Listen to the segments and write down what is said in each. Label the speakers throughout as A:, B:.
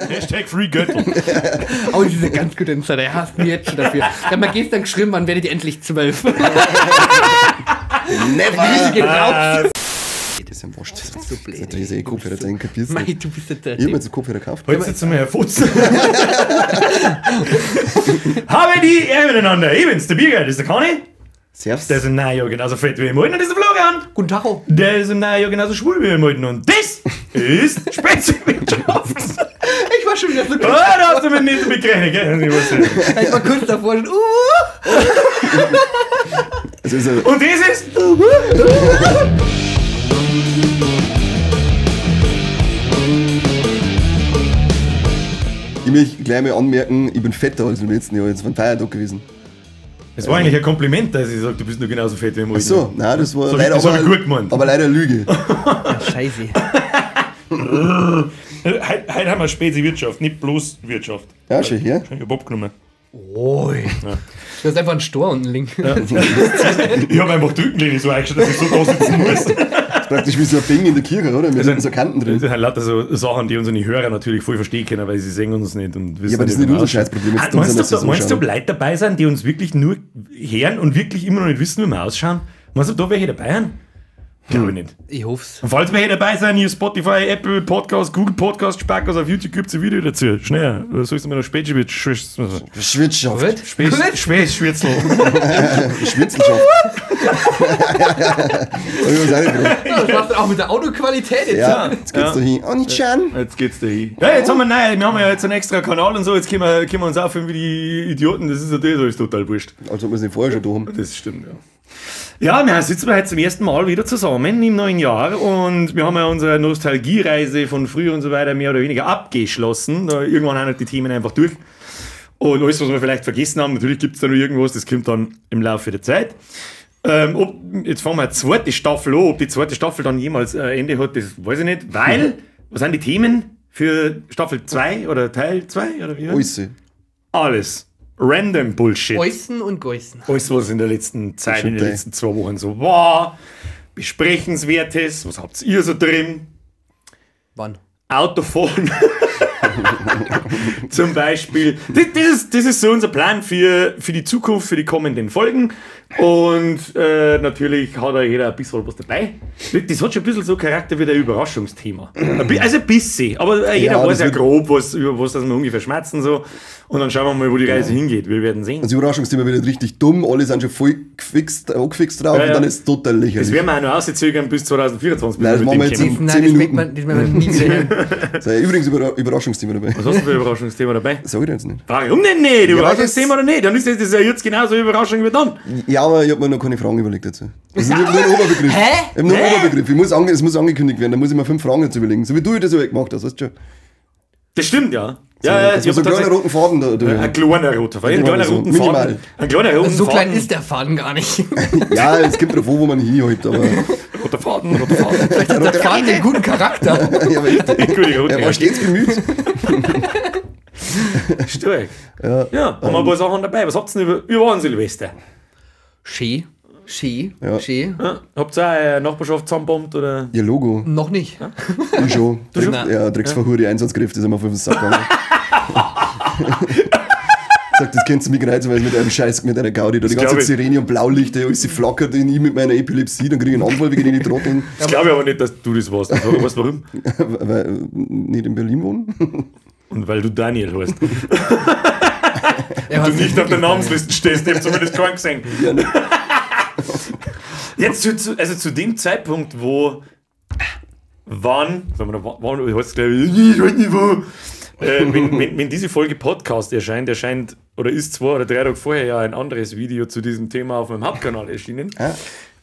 A: Hashtag Free Göttl.
B: Oh, das ist ein ganz guter Insider. Er hasst mich jetzt schon dafür. Ich hab mal gestern geschrieben, wann werdet ihr endlich 12?
C: Never!
B: Grüße gehen raus.
C: Das ist ja wurscht.
B: Das ist so blöd.
C: Das ist ja eh Kopfhörer drin, kapierst du?
B: Mei, du bist ja der
C: Ich hab mir jetzt einen Kopfhörer gekauft.
A: Heute sitzen wir Herr Futzen. Habe die Ehre miteinander. Ich bin's, der Biergeil, das ist der Conny.
C: Servus.
A: Der ist im Neujahr genauso fett wie im Alten und das ist der Florian.
B: Guten Tag. auch.
A: Der ist im Neujahr genauso schwul wie im Alten und das ist Spätzle-Wirtschaft.
B: Ich war schon wieder so
A: Oh, da hast du mich nicht damit gerechnet, gell? Ich weiß nicht.
B: Ich war kurz davor schon.
C: Also ist er,
A: Und das ist.
C: Ich möchte gleich mal anmerken, ich bin fetter als im letzten Jahr. Jetzt war ein Feiertag gewesen.
A: Es war eigentlich ein Kompliment, dass ich sage, du bist nur genauso fett wie im Alten.
C: Ach so, nein, das war
A: Das hab ich-
C: leider
A: das hab ich
C: aber,
A: gut gemeint.
C: aber leider eine Lüge.
B: Scheiße.
A: Heute haben wir Spezi-Wirtschaft, nicht bloß Wirtschaft.
C: Ja, schön her.
A: Ich hab abgenommen.
B: Oi. Du hast einfach einen Stor unten links.
A: Ich hab einfach drücken, den ich so eingestellt, dass ich so da sitzen muss.
C: Das ist praktisch wie so ein Ding in der Kirche, oder? Mit so Kanten drin.
A: Das sind lauter so Sachen, die unsere Hörer natürlich voll verstehen können, weil sie sehen uns nicht und wissen
C: Ja, aber das ist
A: wie
C: nicht
A: wir
C: unser
A: ausschauen.
C: Scheißproblem. Jetzt
A: Ah,
C: tun sie
A: meinst
C: uns
A: du,
C: das
A: ob da, meinst du, ob
C: anschauen.
A: Leute dabei sind, die uns wirklich nur hören und wirklich immer noch nicht wissen, wie wir ausschauen? Meinst du, ob da welche dabei sind? Glaube ich nicht.
B: Ich hoff's.
A: Und falls welche dabei sind, hier Spotify, Apple Podcast, Google Podcast, Spackos, auf YouTube gibt es ein Video dazu. Schnell, oder sollst du mir noch später mit
C: Schwittschaft.
B: Gut?
A: Schwitzel.
C: Schwitzelschaft. Hab ich was auch nicht
B: Ja, das war's dann auch mit der Audioqualität jetzt.
C: Ja, jetzt geht's
A: Ja.
C: da hin. Oh, nicht schauen.
A: Jetzt geht's da hin. Ja, jetzt haben wir, nein, wir haben ja jetzt einen extra Kanal und so, jetzt können wir uns aufhören wie die Idioten, das ist natürlich alles total wurscht.
C: Als ob wir es nicht vorher schon da haben.
A: Das stimmt, ja. Ja, wir sitzen wir heute zum ersten Mal wieder zusammen im neuen Jahr und wir haben ja unsere Nostalgiereise von früher und so weiter mehr oder weniger abgeschlossen. Da irgendwann haben halt die Themen einfach durch. Und alles, was wir vielleicht vergessen haben, natürlich gibt es da noch irgendwas, das kommt dann im Laufe der Zeit. Ob, jetzt fangen wir eine zweite Staffel an, ob die zweite Staffel dann jemals Ende hat, das weiß ich nicht, weil, was sind die Themen für Staffel 2 oder Teil 2 oder wie?
C: Alles.
A: Alles. Random Bullshit.
B: Geußen und Geußen.
A: Alles, was in der letzten Zeit, in den
C: Stimmt, ey.
A: letzten 2 Wochen so war, Besprechenswertes, was habt ihr so drin?
B: Wann?
A: Autofahren. Zum Beispiel. Das ist so unser Plan für die Zukunft, für die kommenden Folgen. Und natürlich hat da jeder ein bisschen was dabei. Das hat schon ein bisschen so Charakter wie der Überraschungsthema. Also ein bisschen, aber jeder
C: Ja,
A: weiß
C: das
A: ja
C: wird-
A: grob, was, über was das wir ungefähr schmerzen. So. Und dann schauen wir mal, wo die Reise hingeht. Wir werden sehen.
C: Das Überraschungsthema wird richtig dumm, alle sind schon voll gefixt, angefixt drauf
A: Ja, ja.
C: und dann ist es total lächerlich.
A: Das werden wir auch noch auszögern bis 2024. Bis
C: Nein, das
A: wir
C: machen
A: mit
C: wir
A: dem
C: jetzt
A: kommen.
C: in
B: Nein,
C: 10
B: das
C: Minuten.
B: merkt man, das merkt man nie wieder hören.
C: So, übrigens Überraschungsthema dabei.
A: Was hast du für ein Überraschungsthema dabei?
C: Sag ich dir jetzt nicht.
A: Warum denn nicht?
C: weil
A: Überraschungsthema oder nicht? Dann ist das ja jetzt genauso eine Überraschung wie dann.
C: Ja, aber ich hab mir noch keine Fragen überlegt dazu. Das ist nur ein Oberbegriff.
B: Hä?
C: Ich hab nur einen Oberbegriff. Es muss angekündigt werden, da muss ich mir 5 Fragen dazu überlegen. So wie du das so gemacht hast, weißt du schon.
A: Das stimmt, ja. Ja, ja,
C: Dass wir
A: ich
C: so
A: hab
C: einen kleinen
A: tatsächlich-
C: roten Faden da. da
A: Ein kleiner roter Faden. Ein kleiner
C: So,
A: roten
C: minimal.
A: Faden. Ein kleiner roten
B: So klein
A: Faden.
B: ist der Faden gar nicht.
C: Ja, es gibt drauf an, wo man hinhält, aber.
A: Roter Faden, roter Faden.
B: Vielleicht hat der Faden den guten Charakter.
C: ja, aber echt,
A: Entschuldigung, roter
C: er war stets bemüht.
A: Stark. Ja, haben wir ein paar Sachen dabei. Was habt ihr denn über, wie war denn Silvester?
B: Schee. Schee.
C: Ja.
B: Schee.
A: Ja, habt ihr auch eure Nachbarschaft zusammenbombt oder?
C: Ja, Logo.
B: Noch nicht.
C: Ich schon.
B: schon?
C: Ja, Drecksverhure, Einsatzkräfte sind mir voll auf den Sack gegangen. Sagt, das kennst du mich reizen, weil mit einem Scheiß, mit einer Gaudi, da die
A: glaub
C: ganze
A: ich.
C: Sirene und Blaulichter, alles flackert in ich mit meiner Epilepsie, dann krieg ich einen Anfall wegen den Trotteln,
A: Das glaube ich aber nicht, dass du das warst. Weißt du warum?
C: weil nicht in Berlin wohnen.
A: Und weil du Daniel heißt.
B: Er
A: Du
B: hat
A: nicht auf der Namensliste stehst, ich hab zumindest keinen gesehen.
C: Ja, ne.
A: Jetzt also zu dem Zeitpunkt, wo wann, sagen wir noch, wann, ich weiß gleich, ich weiß nicht wo, wenn diese Folge Podcast erscheint, erscheint oder ist 2 oder 3 Tage vorher ja ein anderes Video zu diesem Thema auf meinem Hauptkanal erschienen.
C: Ah.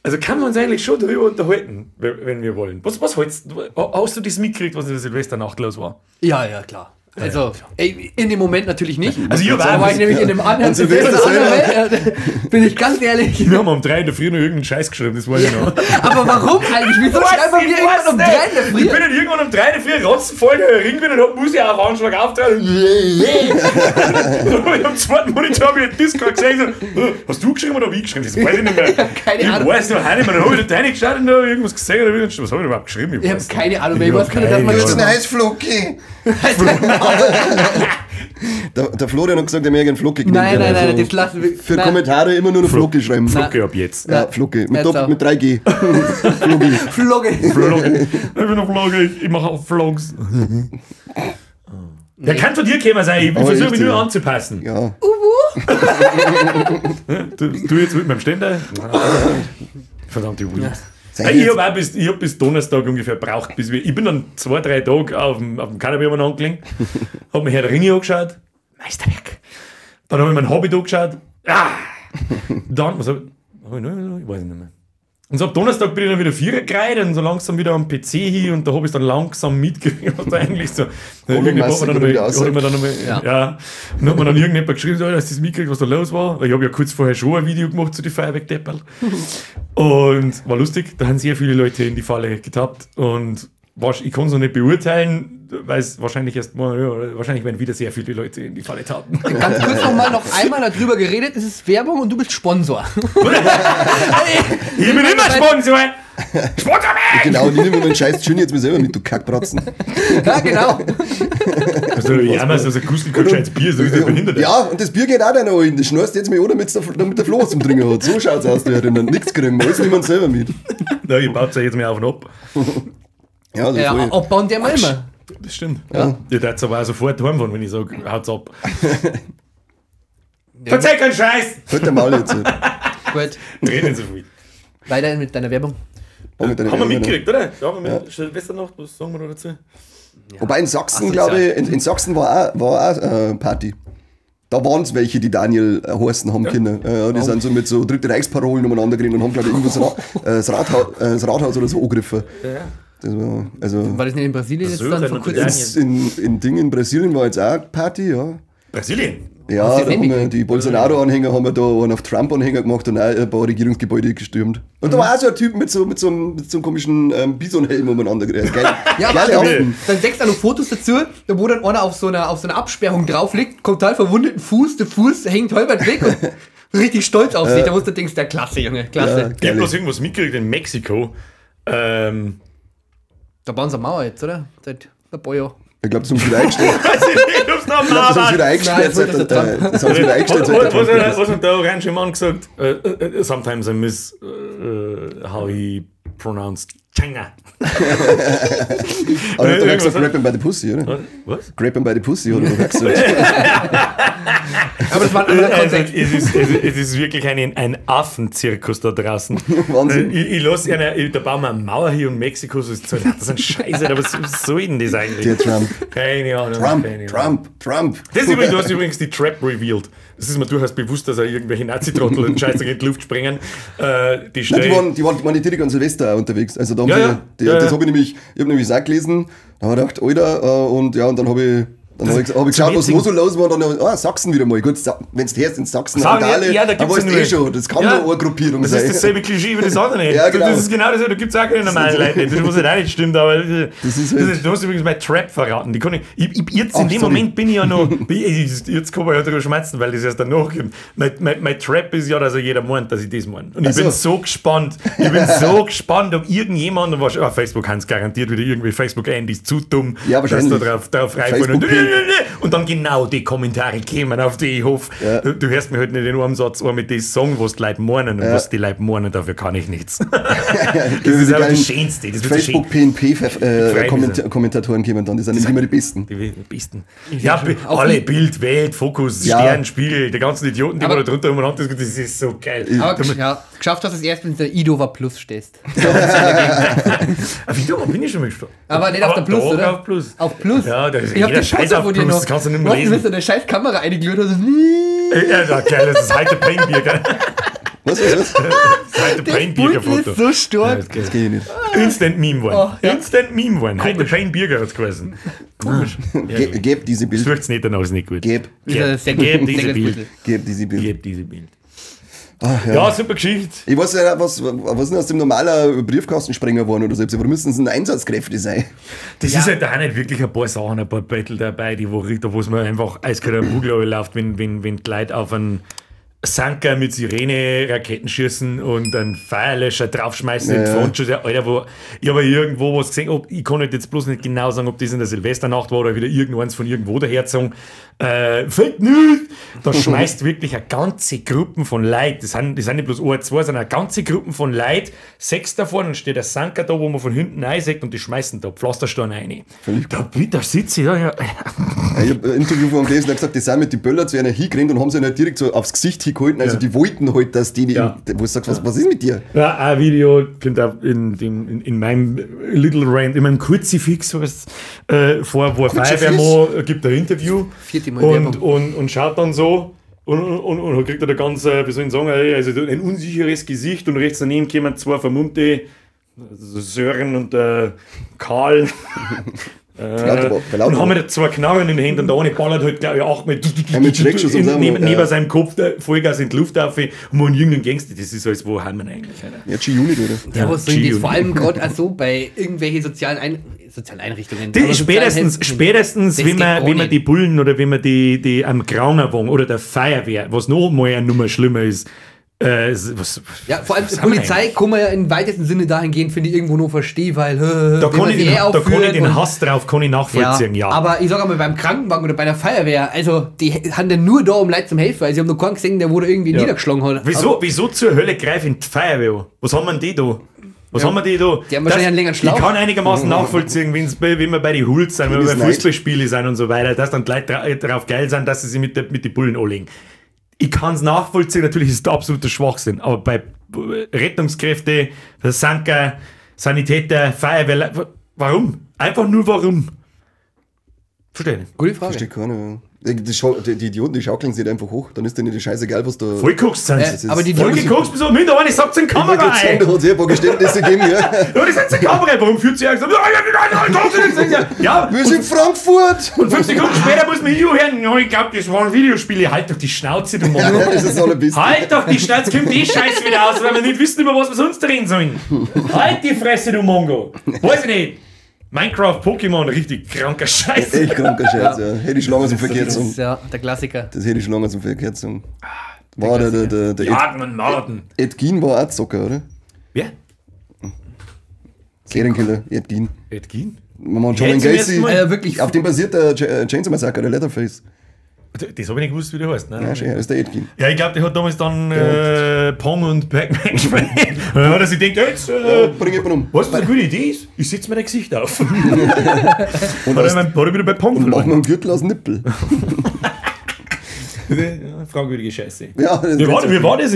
A: Also kann man uns eigentlich schon darüber unterhalten, wenn wir wollen. Was hältst du? Hast du das mitgekriegt, was in der Silvesternacht los war?
B: Ja, ja, klar. Also, ey, in dem Moment natürlich nicht.
A: Also ich hab
B: Da
A: auch-
B: war ich nämlich in einem anderen,
C: An Silvester
B: in einer anderen Welt, bin ich ganz ehrlich.
A: Wir haben um 3 in der Früh noch irgendeinen Scheiß geschrieben, das weiß ich noch.
B: Aber warum eigentlich? Wieso schreiben wir irgendwann um 3 in der
A: Ich
B: Früh?
A: bin dann irgendwann um 3 in der Früh rotzenvoll der Ring bin und hab Musik auf Anschlag auftreten. Und hab ich am zweiten Monitor hab ich einen Discord gesehen. So, hast du geschrieben oder hab ich geschrieben? Das weiß ich nicht mehr.
B: Keine
A: ich
B: Ahnung.
A: weiß noch nicht mehr. Dann hab ich da reingeschaut und hab irgendwas gesehen. Oder was hab ich überhaupt geschrieben?
B: Ich hab
A: weiß
B: keine Ahnung,
A: Ich
B: wer
A: hab
B: was könnte das mal
A: keine
C: Das ist
A: Ahnung.
C: ein Eisflocki. Der Florian hat gesagt, er möchte gerne Flocke genannt
B: Nein,
C: werden.
B: nein, nein,
C: Also
B: das lassen wir.
C: Für
B: nein.
C: Kommentare immer nur noch Flocke schreiben.
A: Flocke ab jetzt.
C: Ja, Flocke. Mit,
B: Jetzt
C: Doppel,
B: auch.
C: mit 3G. Flocke.
B: Flocke.
A: Flocke. Ich bin ein Flocke, ich mache auch Vlogs. Der kann von dir gekommen sein, ich
C: Aber
A: versuche mich
C: echt,
A: nur
C: ja.
A: anzupassen.
C: Ja.
A: Du jetzt mit meinem Ständer? Verdammte Weeds.
C: Sei
A: Ich
C: jetzt-
A: habe hab bis Donnerstag ungefähr gebraucht, bis wir. Ich bin dann 2-3 Tage auf dem Kanapee umeinander gelegen, hab mir Herr der Ringe angeschaut, Meisterwerk. Dann habe ich meinen Hobbit angeschaut. Ah! Dann, was hab ich noch? Ich weiß nicht mehr. Und so ab Donnerstag bin ich dann wieder Vierer gereiht und so langsam wieder am PC hin und da habe ich dann langsam mitgekriegt, was da eigentlich so. Irgendjemand hat mir dann
C: wieder
A: einmal- hat mir dann einmal,
B: Ja.
A: ja. Und hat mir dann irgendjemand geschrieben, so, dass das mitgekriegt, was da los war. Weil ich habe ja kurz vorher schon ein Video gemacht zu den Feuerwerkdeppel. Und war lustig, da haben sehr viele Leute in die Falle getappt und ich kann es noch nicht beurteilen, weil es wahrscheinlich erst mal, ja, wahrscheinlich werden wieder sehr viele Leute in die Falle tappen.
B: Ganz kurz nochmal, noch einmal darüber geredet, es ist Werbung und du bist Sponsor.
A: Ich bin immer Sponsor! Sponsor mich!
C: Genau, und ich nehme meinen scheiß Gin jetzt mir selber mit, du Kackbratzen.
B: Ja, genau.
A: Also, ja, man, so ein Gustel kein gescheites Bier, so ist der behindert.
C: Ja, und das Bier geht auch dann hin. Das schnurst jetzt mir oder damit der Flo was zum Trinken hat. So schaut's aus, du erinnern. Nichts kriegen, alles nimmt man selber mit.
A: Na, ich baut ja jetzt mehr auf und ab.
C: Ja, also
B: Ja,
C: voll.
B: abbauen der mal immer.
A: Das stimmt. Ja. Ihr darf aber auch sofort heimfahren, wenn ich sage, haut's ab. Verzeih keinen Scheiß!
C: Halt der Maul jetzt.
B: Gut,
A: Reden nicht so viel.
B: weiter mit deiner Werbung.
C: Haben wir,
A: Haben wir mitgekriegt, oder? Ja, haben wir mit. Silvesternacht, was sagen wir da dazu?
C: Wobei in Sachsen,
B: Asozial.
C: glaube ich, in Sachsen war auch Party. Da waren es welche, die Daniel heißen haben können. Die sind so mit so Dritte Reichsparolen umeinander gerannt und haben, glaube ich, irgendwo das Rathaus oder so angegriffen.
A: Ja.
C: Das war, also
B: War das nicht in Brasilien jetzt dann
A: Sören
B: vor
A: und
B: kurzem?
A: Daniel.
C: in Ding in Brasilien war jetzt auch Party, ja.
A: Brasilien.
C: Ja,
B: Hast du
C: da
B: das nicht
C: haben wir
B: mitgekriegt?
C: die Bolsonaro-Anhänger haben wir da einen auf Trump-Anhänger gemacht und auch ein paar Regierungsgebäude gestürmt. Und da war auch so ein Typ mit so einem komischen Bisonhelm umeinander gerannt. Geil.
B: Ja, aber
C: Geile
B: dann,
C: Affen.
B: dann sechs da noch Fotos dazu, da wo dann einer auf so einer Absperrung drauf liegt, kommt total verwundeten Fuß, der Fuß hängt halb weg und richtig stolz auf sich. Da musst du denkst, der klasse, Junge, klasse.
C: Ja.
A: Ich hab
C: Geil.
A: bloß irgendwas mitgekriegt in Mexiko.
B: Da bauen sie eine Mauer jetzt, oder? Seit ein paar Jahren.
C: Ich glaube, das haben sie wieder eingestellt.
A: Weiß ich nicht, ob's noch
C: Ich glaub, das haben sie wieder
B: Nein,
C: eingesperrt.
B: das wollte
C: Seit
B: der
C: der, das haben sie wieder eingestellt. Seit der
A: Was,
C: Trump ist.
A: was hat der orange Mann gesagt? Sometimes I miss how he pronounced China.
C: Aber hat er gesagt,
A: Irgendwas-
C: grab him by the pussy, oder?
A: Was?
C: Grab him by the pussy, oder? Was hat er gesagt?
B: Aber das war ein anderer
A: Also,
B: Kontext.
A: es ist wirklich ein Affenzirkus da draußen.
C: Wahnsinn.
A: Ich lass einer, da bauen wir eine Mauer hier in Mexiko, so ist das ist ein Scheiße, aber was soll denn das eigentlich?
C: Der Trump.
A: Keine Ahnung.
C: Trump,
A: keine Ahnung.
C: Trump, Trump.
A: Das ist übrigens, du hast übrigens die Trap revealed. Das ist mir durchaus bewusst, dass er irgendwelche Nazi-Trottel und Scheiße in die Luft sprengen. Die
C: Nein, die
A: stellen.
C: waren die direkt an Silvester auch unterwegs. Also da haben
A: Ja,
C: sie,
A: ja.
C: Die,
A: Ja,
C: das
A: ja.
C: habe ich nämlich, ich habe nämlich auch gelesen, da habe ich gedacht, Alter, und ja, und dann habe ich, hab ich geschaut, was
A: zum
C: noch so los war, und dann, ah, Sachsen wieder mal. Gut, wenn du herst in Sachsen,
A: Sagen,
C: Randale,
A: ja, da
C: dann
A: gibt's
C: weißt
A: ja
C: du eh
A: nur-
C: schon, das kann
A: Ja.
C: nur eine Gruppierung
A: Das
C: sein.
A: ist dasselbe Klischee wie das andere.
C: Ja, genau.
A: Das ist genau dasselbe. Da gibt es auch keine normalen Leute nicht. Das muss halt auch nicht stimmt, aber das
C: ist halt-
A: du hast übrigens mein Trap verraten. Die kann ich, jetzt in
C: Ach,
A: dem
C: sorry.
A: Moment bin ich ja noch. Jetzt kann man ja drüber schmerzen, weil das erst danach kommt. Mein Trap ist ja, dass ja jeder meint, dass ich das meine. Und ich
C: Ach so.
A: bin so gespannt. Ich bin so gespannt, ob irgendjemand, und wahrscheinlich, auf Facebook haben es garantiert wieder irgendwie Facebook-Andys zu dumm,
C: Ja,
A: dass
C: wahrscheinlich.
A: da drauf reinfallen. Und,
C: Facebook-
A: und dann genau die Kommentare kämen, auf die ich hoffe.
C: Ja.
A: Du hörst mir halt nicht in einem Satz an mit dem Song, was die Leute meinen und
C: Ja.
A: was die Leute meinen, dafür kann ich nichts. Das
C: Die
A: ist aber
C: geilen
A: das Schönste. Das wird das
C: Facebook
A: Schönste.
C: PNP Kommentatoren kommen dann, die sind nämlich immer die besten.
A: Die besten. Ja,
B: Auch
A: alle
B: die-
A: Bild, Welt, Fokus,
C: Ja.
A: Stern, Spiegel, die ganzen Idioten, die
B: Aber-
A: man da drunter umeinander diskutieren, das ist so geil.
B: Aber ja, geschafft hast du es erst, wenn du der Idova Plus stehst.
A: Auf Video bin ich schon mal gestorben.
B: Aber nicht auf der Plus,
A: doch,
B: oder?
A: Auf Plus.
B: Auf Plus?
A: Ja, da ist
B: Ich hab
A: jeder
B: die
A: Scheiß
B: Foto
A: auf
B: von dir
A: Plus,
B: noch.
A: das kannst du nicht mehr
B: Du hast
A: lesen.
B: mir so eine scheiß Kamera eingeglüht und so.
A: Ja, ja, geil, das ist heute Pain Bier, gell?
C: Was, was, was?
A: Das ist heute
B: Das
A: Pain Bier
B: Bild
A: Foto.
B: ist so stark.
A: Ja, das
C: Das kenn ich nicht.
A: Instant Meme one.
B: Oh, ja.
A: Instant Meme one. Heute Pain Bier hat's geheißen. Komisch.
C: Geb diese Bild.
A: Sucht's nicht, dann ist nicht gut.
C: Geb,
B: Ist ein sehr
A: Geb
B: gut-
A: diese
B: sehr gutes
A: Bild.
B: Bild.
C: geb diese Bild.
A: Geb diese Bild.
C: Ach, ja.
A: Ja, super Geschichte.
C: Ich weiß ja nicht, was denn aus dem normalen Briefkastensprenger geworden oder so. Warum müssen es denn Einsatzkräfte sein?
A: Das
B: Ja.
A: ist halt auch nicht wirklich ein paar Sachen, ein paar Battle dabei, die wo es mir einfach eiskalt am Bugel läuft, wenn die Leute auf einen Sanker mit Sirene, Raketenschießen und einen Feuerlöscher draufschmeißen in die Front. Alter, wo, ich habe irgendwo was gesehen, ob, ich kann jetzt bloß nicht genau sagen, ob das in der Silvesternacht war oder wieder irgendeins von irgendwo daherzogen. Fake News! Da schmeißt wirklich eine ganze Gruppe von Leuten, das sind nicht bloß ein, zwei, sondern eine ganze Gruppe von Leuten, 6 davon, und steht der Sanker da, wo man von hinten reinsieht und die schmeißen da Pflastersteine rein. Da sitze ich da. Ja.
C: Ich habe ein Interview von gelesen, der hat gesagt, die sind mit den Böller zu einer hingerannt und haben sie nicht direkt so aufs Gesicht hingehalten, also die wollten halt, dass die, wo du sagst, was ist mit dir?
A: Ja, ein Video kommt auch in meinem Little Rant, in meinem Kruzifix, was vor, wo ein Feuerwehrmann gibt ein Interview. Und schaut dann so und kriegt er da ganz, wie soll ich sagen, also ein unsicheres Gesicht und rechts daneben kommen zwei vermummte Sören und Karl. Und haben wir zwei Knarren in den Händen und der eine ballert halt, glaube ich, 8 mit neben seinem Kopf Vollgas in die Luft auf und man irgendeinen Gangster, das ist alles, wo haben wir eigentlich? Alter.
C: Ja, G-Unit, oder?
B: Ja, was soll das? Vor allem gerade auch so bei irgendwelchen sozialen Einrichtungen.
A: Das spätestens wenn man die Bullen oder wenn man die am Krankenwagen oder der Feuerwehr, was noch mal eine Nummer schlimmer ist,
B: ja, vor allem Polizei kann man ja im weitesten Sinne dahingehend, finde ich, irgendwo nur verstehen, weil
A: da kann ich den Hass drauf, kann ich nachvollziehen, ja.
B: Aber ich sag einmal, beim Krankenwagen oder bei der Feuerwehr, also die haben ja nur da, um Leute zum helfen, also ich habe noch keinen gesehen, der wurde irgendwie niedergeschlagen hat.
A: Wieso zur Hölle greifen die Feuerwehr an? Was haben wir denn die da? Was haben wir die da?
B: Die haben wahrscheinlich einen längeren Schlauch.
A: Ich kann einigermaßen nachvollziehen, wenn wir bei den Hulz sind, wenn wir bei Fußballspielen sind und so weiter, dass dann die Leute darauf geil sind, dass sie sich mit den Bullen anlegen. Ich kann es nachvollziehen, natürlich ist es absoluter Schwachsinn, aber bei Rettungskräfte, Sanker, Sanitäter, Feuerwehr, warum? Einfach nur warum? Verstehe nicht.
B: Gute Frage.
C: Verstehe keiner. Die Idioten, die schaukeln sich einfach hoch, dann ist denen die Scheiße egal, was da.
A: Voll guckst sind.
B: Aber die
A: voll geguckst, bist du minder eine sagt in Kamera ein.
C: Da hat es eh ein paar Geständnisse gegeben, ja.
A: Ja, die sind in Kamera, warum führt sie eigentlich so? Ja,
C: wir sind in Frankfurt!
A: Und 5 Sekunden später muss man hier hören, ja, ich glaube, das waren Videospiele. Halt doch die Schnauze, du Mann.
C: Ja, das ist allerbeste.
A: Halt doch die Schnauze, kommt die Scheiße wieder aus, weil wir nicht wissen, über was wir sonst reden sollen. Halt die Fresse, du Mongo. Weiß ich nicht. Minecraft, Pokémon, richtig kranker Scheiß.
C: Echt kranker Scheiß, ja. Hätte ich schon lange zum Verkehr gezogen.
B: Ja, der Klassiker.
C: Das hätte ich schon lange zum Verkehr gezogen. War der
A: Jagen und Morden.
C: Ed Gein war auch Zocker, oder?
A: Wer?
C: Serienkiller, Ed Gein.
A: Ed Gein?
C: Man, John Gacy.
B: Wirklich.
C: Auf dem basiert der Chainsaw Massacre, der Leatherface.
A: Das habe ich nicht gewusst, wie der heißt. Ne?
C: Ja, schön, das ist der Ed Gein.
A: Ja, ich glaube, der hat damals dann Pong und Pac-Man gespielt. Und dann hat er sich gedacht, jetzt,
C: bring ich um.
A: Was eine gute Idee ist, ich setze mir dein Gesicht auf. Und hat er wieder bei Pong
C: verloren. Und mach mir einen Gürtel aus Nippel.
A: Ja, fragwürdige Scheiße.
C: Ja,
A: das wie war das?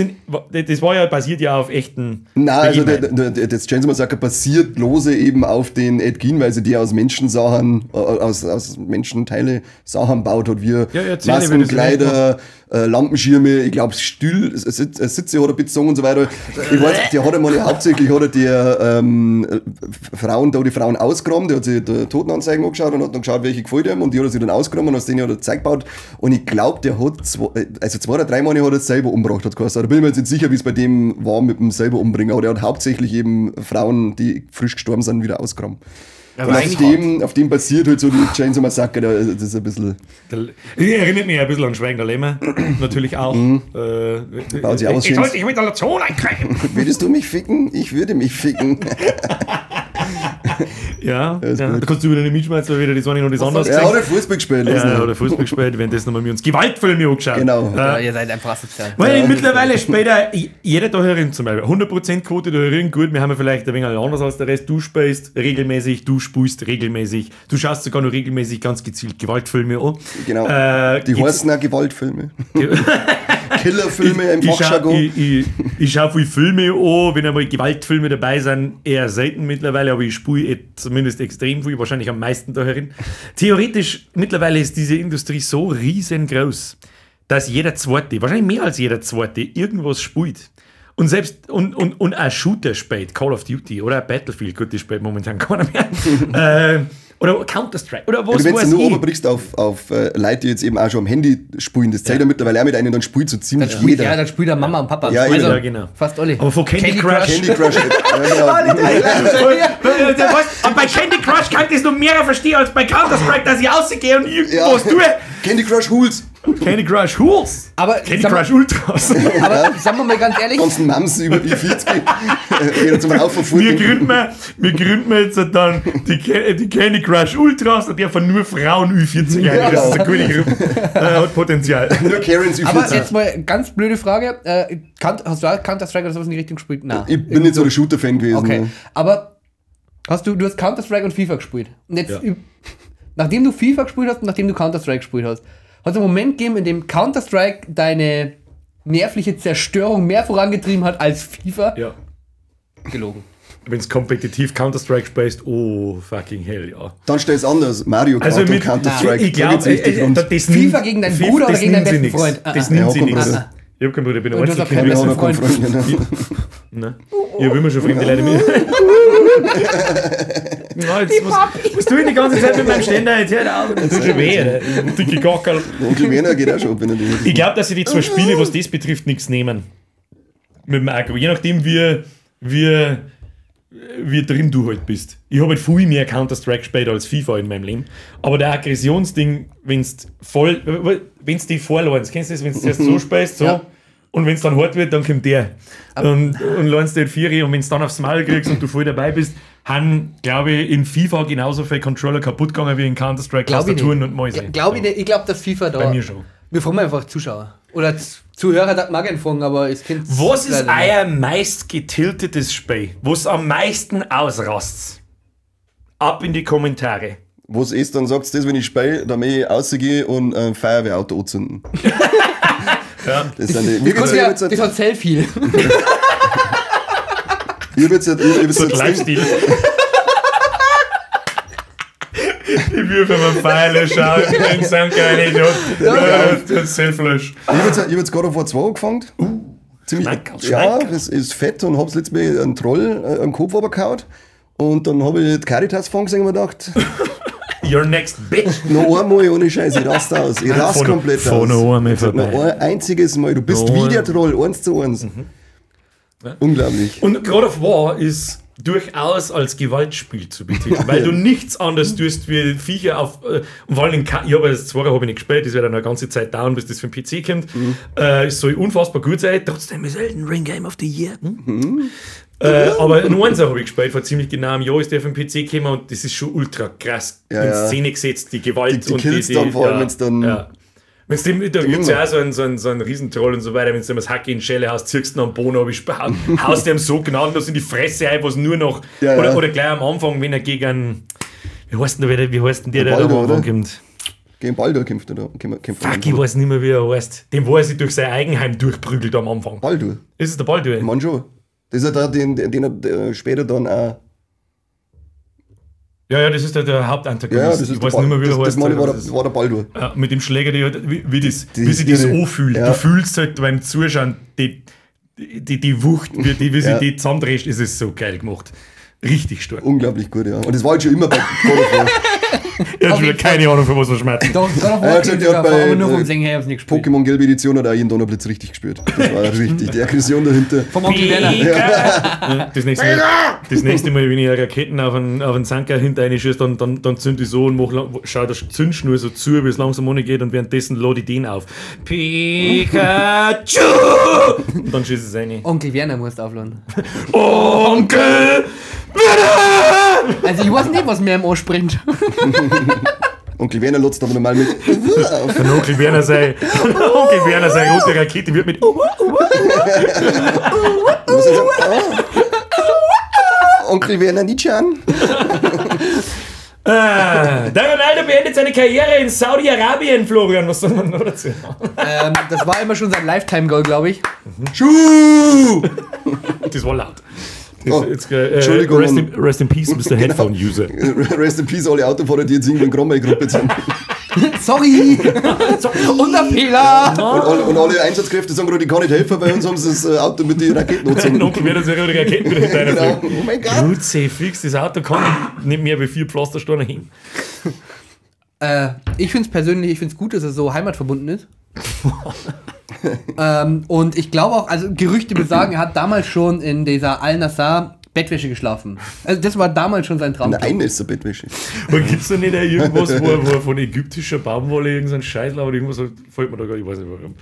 A: Das war ja basiert ja auf echten.
C: Nein, also das Chainsaw Massacre basiert lose eben auf den Ed Gein, weil sie die aus Menschensachen, aus Menschenteile Sachen baut hat, wie
A: ja,
C: Masken, Kleider, Lampenschirme, ich glaube Stühl, Sitze hat er bezogen und so weiter. Ich weiß, der hat einmal hauptsächlich hat er die Frauen, da die Frauen ausgeräumt, der hat sich die Totenanzeigen angeschaut und hat dann geschaut, welche gefällt ihm, und die hat er sich dann ausgeräumt und aus denen hat er Zeug gebaut. Und ich glaube, der hat zwei oder drei Mal hat er es selber umgebracht, hat geheißen. Da bin ich mir jetzt nicht sicher, wie es bei dem war mit dem selber umbringen, aber der hat hauptsächlich eben Frauen, die frisch gestorben sind, wieder ausgeräumt. Und auf dem basiert halt so die Chainsaw Massacre, das ist ein bisschen.
A: Erinnert mich ein bisschen an Schweigen der Lämmer, natürlich auch.
C: Baut sich aus,
A: ich sollte dich mit der Zone einkriegen.
C: Würdest du mich ficken? Ich würde mich ficken.
A: Ja, ja, da kannst du wieder nicht mitschmeißen, weil wieder das eine noch das andere.
C: Ja, oder Fußball gespielt.
A: Ja, oder Fußball gespielt, wenn das nochmal wir uns Gewaltfilme angeschaut.
C: Genau.
B: Ja, ihr seid einfach asozial.
A: Weil ja, mittlerweile später, jeder da herin zum Beispiel, 100% Quote da herin, gut, wir haben ja vielleicht ein wenig anders als der Rest. Du spielst regelmäßig, du spulst regelmäßig, du schaust sogar noch regelmäßig ganz gezielt Gewaltfilme an.
C: Genau. Die heißen auch Gewaltfilme. Killerfilme im Fachjargon.
A: Ich schaue viel Filme an, wenn einmal Gewaltfilme dabei sind, eher selten mittlerweile, aber ich spule zumindest extrem viel, wahrscheinlich am meisten da herin. Theoretisch, mittlerweile ist diese Industrie so riesengroß, dass jeder Zweite, wahrscheinlich mehr als jeder Zweite, irgendwas spielt. Und selbst, und auch Shooter spielt, Call of Duty oder Battlefield, gut, das spielt momentan keiner mehr. Oder Counter-Strike. Oder was,
C: ja, wenn du nur runterbrichst auf Leute, die jetzt eben auch schon am Handy spielen, das zählt ja mittlerweile auch mit einem, dann spielt so ziemlich
B: dann spielt,
C: jeder.
B: Ja, dann spielt er Mama und Papa.
C: Ja,
B: also,
A: ja, genau.
B: Fast alle.
A: Aber von Candy Crush.
C: Candy Crush. Ja, genau.
A: Und bei Candy Crush kann ich das noch mehr verstehen als bei Counter-Strike, dass ich rausgehe und irgendwas tue.
C: Candy Crush Hools.
A: Candy Crush Hools.
B: Aber
A: Candy
B: sag-
A: Crush Ultras.
B: Aber sagen wir mal ganz ehrlich,
C: Ganzen Mams über die 40. Jeder zum Raufen
A: Wir gründen wir jetzt dann die Candy Crush Ultras, da dürfen nur Frauen Ü40 rein. Das ist eine gute Gruppe. Hat Potenzial.
C: Nur Karens Ü40.
B: aber jetzt mal ganz blöde Frage. Hast du auch Counter-Strike oder sowas in die Richtung gespielt? Nein.
C: Ich bin nicht so der Shooter-Fan gewesen.
B: Okay,
C: Ne?
B: aber du hast Counter-Strike und FIFA gespielt. Und jetzt,
A: Ja.
B: nachdem du FIFA gespielt hast und nachdem du Counter-Strike gespielt hast, hat es einen Moment gegeben, in dem Counter-Strike deine nervliche Zerstörung mehr vorangetrieben hat als FIFA?
A: Ja.
B: Gelogen.
A: Wenn es kompetitiv Counter-Strike spielst, oh fucking hell, ja.
C: Dann stell's anders. Mario Kart
A: Also
C: und
A: mit
C: Counter-Strike.
A: Ich
C: Da geht's
A: glaube,
C: richtig rund.
A: das
B: FIFA gegen deinen Bruder oder
A: das
B: gegen deinen
A: nimmt sie
B: besten
A: nix.
B: Freund?
A: Das
B: Ah,
A: nimmt
C: ah.
A: sie
C: Ja,
A: nichts.
C: Bruder.
A: Ich hab keinen Bruder, ich bin ein
B: Und du hast auch
A: Einzelkind.
B: keinen
C: Ja,
B: besten
C: da kommt
B: Freund.
C: Freund. Genau.
A: Ne? Ich hab immer schon fremde Leute mit. Na, jetzt, was tue ich die ganze Zeit mit meinem Ständer? Jetzt hört auf, das tut schon weh. Alter. Dicke Gockerl.
C: Onkel Werner geht auch schon, wenn er die.
A: Ich glaube, dass sie die zwei Spiele, was das betrifft, nichts nehmen. Mit dem Akku. Je nachdem, wie drin du halt bist. Ich habe halt viel mehr Counter-Strike gespielt als FIFA in meinem Leben. Aber der Aggressionsding, wenn's voll, wenn's die vorlernst, kennst du das, wenn's zuerst so spielst, so,
B: Ja.
A: und wenn's dann hart wird, dann kommt der. Und lernst den Vieri und wenn's dann aufs Maul kriegst und du voll dabei bist, haben, glaube ich, in FIFA genauso viele Controller kaputt gegangen wie in Counter-Strike,
B: Glaub ich
A: Tastaturen
B: nicht.
A: und Mäuse.
B: Glaube ich nicht. Ich glaube, dass FIFA da.
A: Bei mir schon.
B: Wir fragen einfach Zuschauer. Oder Zuhörer, das mag ich fragen, aber ich kennt.
A: Was ist euer meist getiltetes Spiel? Was am meisten ausrast? Ab in die Kommentare.
C: Was ist, dann sagst du das, wenn ich spiele, dann möchte ich rausgehe und ein Feuerwehrauto anzünden.
A: Ja.
C: Das sind die. Mir
B: Das,
C: geht's ja,
B: ja, das hat Selfie.
C: ich hab jetzt, ich hab jetzt
A: So ein
C: das Ding-
A: Lifestyle. Die Würfe mit Pfeile schauen, den sind keine Idioten. Das Selflösch.
C: Ich hab jetzt God of War 2 angefangen. Ziemlich,
A: Schmackerl,
C: ja,
A: Schmackerl.
C: das ist fett und hab's letztes Mal einen Troll am Kopf runtergehauen. Und dann habe ich die Caritas gefangen und mir gedacht,
A: Your next bitch.
C: noch einmal ohne Scheiß, ich raste aus. Ich raste komplett
A: fahr
C: aus.
A: noch einmal
C: Ich sag,
A: vorbei.
C: Noch ein einziges Mal. Du bist
A: Noch
C: wie
A: ein-
C: der Troll, 1:1. Unglaublich.
A: Und God of War ist durchaus als Gewaltspiel zu betiteln, weil du nichts anderes tust wie Viecher auf. Und vor allem, ich habe das zweite habe ich nicht gespielt, das wird dann eine ganze Zeit dauern, bis das für den PC kommt. Es soll unfassbar gut sein, trotzdem ist Elden Ring Game of the Year. Hm? Aber ein Einser habe ich gespielt, vor ziemlich genau einem Jahr ist der auf den PC gekommen und das ist schon ultra krass
C: Ja,
A: in
C: ja.
A: Szene gesetzt, die Gewalt
C: Die
A: und
C: Kills
A: die
C: dann vor allem,
A: ja,
C: wenn's dann-
A: Ja. Wenn's dem, da gibt's
C: Immer.
A: ja auch so einen Riesentroll und so weiter, wenn du ihm das Hack in die Schelle haust, ziehst du ihn am Boden, aber ich haust ihm so gnadenlos in die Fresse ein, was nur noch.
C: Ja,
A: oder,
C: ja.
A: oder gleich am Anfang, wenn er gegen. Wie heißt denn der, wie heißt denn der, der da am
C: Baldur,
A: Anfang
C: oder?
A: kommt?
C: Gegen Baldur kämpft er da. Kämpft er
A: Fuck, ich weiß nicht mehr, wie er heißt. Dem, wo er sich durch sein Eigenheim durchprügelt am Anfang.
C: Baldur.
A: Ist es der Baldur?
C: Mann schon. Das ist ja der, den er später dann auch.
A: Ja, ja, das ist der Hauptantagonist.
C: Ja, das ist
A: ich
C: der
A: weiß
C: Bal-
A: nicht mehr, wie er
C: das,
A: heißt.
C: das meine ich,
A: Das ist-
C: war der Baldur.
A: Ja, mit dem Schläger, die halt, wie das,
C: Die
A: wie sich das
C: irre.
A: anfühlt.
C: Ja.
A: Du fühlst halt beim Zuschauen die Wucht, wie sich
C: Ja.
A: die zusammendreht, ist es so geil gemacht. Richtig stark.
C: Unglaublich gut, ja. Und das war halt schon immer bei God of War.
A: Ich hab schon wieder keine Ahnung, von was wir schmerzen.
B: Doch, God of
C: Er
B: War
C: hat gesagt,
B: kennt
C: er hat
B: sogar,
C: bei,
B: aber nur vom Singen her, ich hab's nicht gespielt.
C: Pokémon Gelbe Edition hat auch jeden Donnerblitz richtig gespürt. Das war richtig. Die Aggression dahinter.
B: Vom Onkel Werner.
A: Ja, Das nächste Mal, wenn ich eine Raketen auf einen Zanker hinter eine schießt, dann zünd ich so und mach, schau der Zündschnur so zu, wie es langsam ohne geht und währenddessen lade ich den auf. Pikachu! Und dann schießt es rein.
B: Onkel Werner musst aufladen.
A: Onkel!
B: Also ich weiß nicht, was mir im Ohr springt.
C: Onkel Werner lotzt aber normal mit. auf.
A: Der Onkel Werner sei, Onkel Werner sei rote Rakete wird mit
C: Was soll ich sagen? Oh. Onkel Werner Nietzschean.
A: Ah, der Ronaldo beendet seine Karriere in Saudi-Arabien, Florian. Was soll man noch dazu sagen?
B: Das war immer schon sein Lifetime-Goal, glaube ich.
C: Schuh!
A: Das war laut. Das,
C: Oh,
A: jetzt,
C: Entschuldigung.
A: Rest in peace, Mr. Headphone User.
C: Rest in peace, alle Autofahrer, die jetzt irgendwo in Grommer-Gruppe sind.
B: Sorry! Unser Fehler!
C: Und alle Einsatzkräfte sagen gerade, ich kann nicht helfen, bei uns haben sie das Auto mit den Raketen
A: Ein
C: angezündet.
A: Onkel Werner sei rote Raketen wieder hinter
C: Genau.
A: fliegen.
C: Oh mein Gott.
A: Gut, fix, das Auto kann nicht mehr wie 4 Pflastersteine hin.
B: Ich finde es persönlich, ich finde es gut, dass er so heimatverbunden ist. Und ich glaube auch, also Gerüchte besagen, er hat damals schon in dieser Al-Nassr Bettwäsche geschlafen. Also das war damals schon sein Traum.
C: In der Einnässer-Bettwäsche.
A: Und gibt es da nicht auch irgendwas, wo er von ägyptischer Baumwolle irgendeinen Scheiß oder irgendwas, fällt mir da gar nicht, ich weiß nicht warum.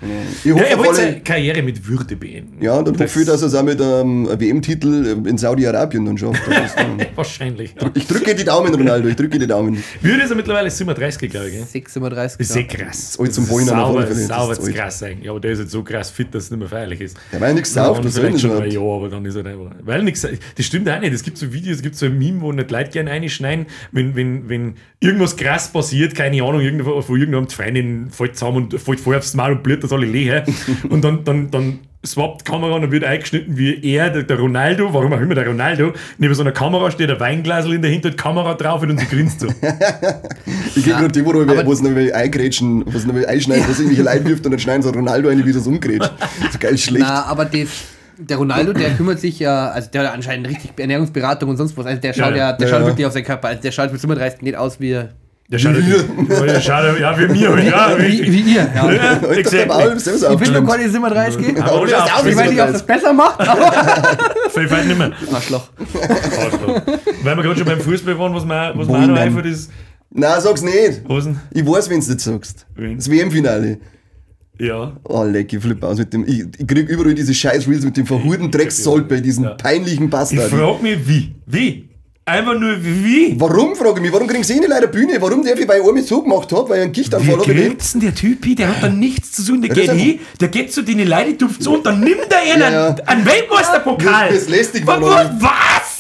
C: Ich hoffe,
A: Ja, er wollte
C: auf alle-
A: seine Karriere mit Würde beenden.
C: Ja, und dann hoffe ich, dass er es auch mit einem WM-Titel in Saudi-Arabien dann schafft. Das ist dann-
A: Wahrscheinlich. Ja.
C: Ich drücke die Daumen, Ronaldo, ich drücke die Daumen.
A: Wie alt ist er mittlerweile? 37, glaube ich. Gell?
B: 36.
A: Ist sehr krass.
C: Ist alt zum
A: Das ist
C: Wollen, aber auf
A: sauber,
C: alle Fälle, das
A: sauber
C: ist alt.
A: krass eigentlich. Ja, aber der ist jetzt so krass fit, dass es nicht mehr feierlich ist.
C: Der war ja nichts sauft,
A: Ja,
C: was soll denn
A: vielleicht
C: das
A: schon
C: überhaupt?
A: mal, ja, aber dann ist er einfach. Weil nichts, das stimmt auch nicht. Es gibt so Videos, es gibt so ein Meme, wo nicht Leute gerne reinschneiden, wenn irgendwas krass passiert, keine Ahnung, irgendwo, von irgendeinem die Freundin fällt zusammen und fällt voll aufs Maul und blüht das alle leer. Und dann swappt die Kamera und dann wird eingeschnitten, wie er, der Ronaldo, warum auch immer der Ronaldo, neben so einer Kamera steht, ein Weinglasel in der Hinter, die Kamera drauf und sie grinst so.
C: Ich kenne gerade die, wo
B: aber-
C: wo es noch eingrätschen, wo es noch einschneiden, wo es irgendwelche Leute wirft und dann schneiden sie Ronaldo rein, wie das umgrätscht. So geil schlecht.
B: Na, aber der Ronaldo, der kümmert sich ja, also der hat anscheinend richtig Ernährungsberatung und sonst was. Also der schaut
A: Ja,
B: ja, der
C: ja.
B: schaut
C: Ja.
B: wirklich auf seinen Körper. Also der schaut mit 37 nicht aus wie,
A: Der schaut, der schaut ja, wie mir, ja,
B: wie ihr. Ja.
A: Ja,
C: Alter, der
A: exactly.
C: Paul ist selbst
B: Ich bin noch
C: aufgeschwemmt.
B: keine 37.
A: Aber
C: Aber der ist auch
B: Ich weiß nicht, ob das besser macht, aber.
A: Fällt weit nicht mehr.
B: Arschloch.
A: Arschloch. Weil wir gerade schon beim Fußball waren, was mir auch noch
C: Wohnen.
A: einfällt, ist.
C: Nein, sag's nicht.
A: Was denn?
C: Ich weiß, wenn du nicht sagst.
A: Wen?
C: Das WM-Finale.
A: Ja.
C: Oh, leck, ich flippe aus mit dem. Ich krieg überall diese scheiß Reels mit dem verhurten Dreckssold bei diesem
A: Ja.
C: peinlichen
A: Ich
C: Bastard.
A: frag mich, wie? Wie? Einfach nur wie?
C: Warum, frage ich mich, warum kriegen sie nicht leider Bühne? Warum darf ich, weil ich einmal so gemacht hab, weil ich einen
A: Wie
C: Gichtanfall habe?
A: kriegt's denn der Typ hin? Der hat da nichts zu suchen. Der
C: Ja, das
A: geht
C: ist
A: hin, der geht zu den Leuten, tupft so und dann nimmt er einen,
C: Ja, ja.
A: einen Weltmeisterpokal.
C: Das ist lästig,
A: Was?
C: Mann.
A: Was?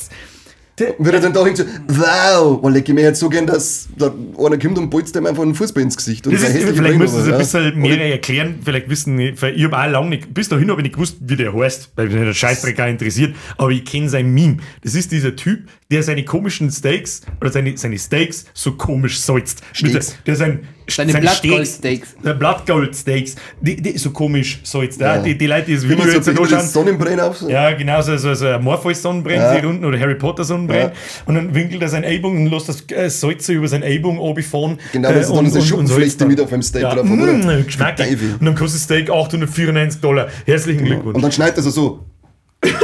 C: Und wird er dann da hinten so, wow, oh, leck, ich mir jetzt so gern, dass da einer kommt und bolzt dem einfach einen Fußball ins Gesicht. Und
A: Das
C: sein
A: ist,
C: hässliche
A: vielleicht
C: Brillen
A: müssen sie ein
C: aber,
A: bisschen mehr erklären, vielleicht wissen, weil ich habe auch lange nicht, bis dahin habe ich nicht gewusst, wie der heißt, weil mich der Scheißdreck auch interessiert, aber ich kenne sein Meme. Das ist dieser Typ, der seine komischen Steaks oder seine Steaks so komisch salzt. Mit
C: Steaks.
A: Der sein,
B: Seine
A: sein
B: Blattgold-Steaks.
A: Steaks. Blattgold-Steaks, die so komisch salzt. Ja.
C: Ja.
A: Die Leute, die das
C: Immer
A: Video
C: so
A: jetzt
C: ein
A: anschauen,
C: Sonnenbrennen auf.
A: ja, genau, so ein Morpheus-Sonnenbrennen,
C: Ja.
A: sie runden oder Harry Potter-Sonnenbrennen.
C: Ja.
A: Und dann winkelt er sein Ellbogen und lässt das Salz so über sein Ellbogen runterfahren.
C: Genau, das ist dann diese Schuppenflechte
A: salzt dann.
C: mit auf dem Steak
A: ja.
C: drauf, oder?
A: Mmh, geschmackig.
C: Teufel.
A: Und dann kostet das Steak $894. Herzlichen Glückwunsch.
C: Und dann schneidet er so.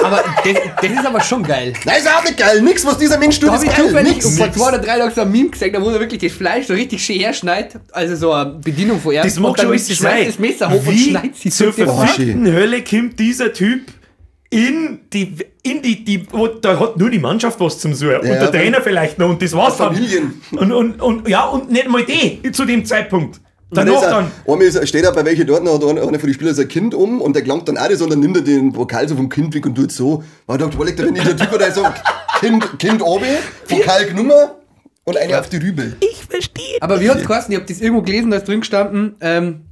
B: Aber das ist aber schon geil.
C: Nein, ist auch nicht geil. Nix, was dieser Mensch tut,
B: Da habe
C: ist
B: ich
C: geil.
B: zufällig
C: Nix.
B: vor 2 oder 3 Tagen so ein Meme gesehen, da wo er wirklich das Fleisch so richtig schön herschneidet, also so eine Bedienung von ihm.
A: Das mag
B: und dann
A: schon alles
B: schmeißt
A: sein.
B: das Messer hoch und
A: Wie
B: schneidet sie
A: zur
B: so
C: Oh,
A: verfickten Hölle kommt dieser Typ in die, wo, da hat nur die Mannschaft was zum Suchen. und
C: Ja,
A: der Trainer vielleicht noch und das war's dann.
C: Familien.
A: Und ja, und nicht mal die zu dem Zeitpunkt.
C: Und
A: Danach
C: ist er-
A: dann.
C: Einmal steht er bei welchen dort noch, hat einer von den Spielern sein Kind um und der gelangt dann auch das und dann nimmt er den Pokal so vom Kind weg und tut so. Man dachte, wo liegt der, wenn der Typ da so, Kind oben, Pokal genommen und eine auf die Rübe.
A: Ich verstehe.
B: Aber wie hat's geheißen? Ich hab das irgendwo gelesen, da ist drin gestanden,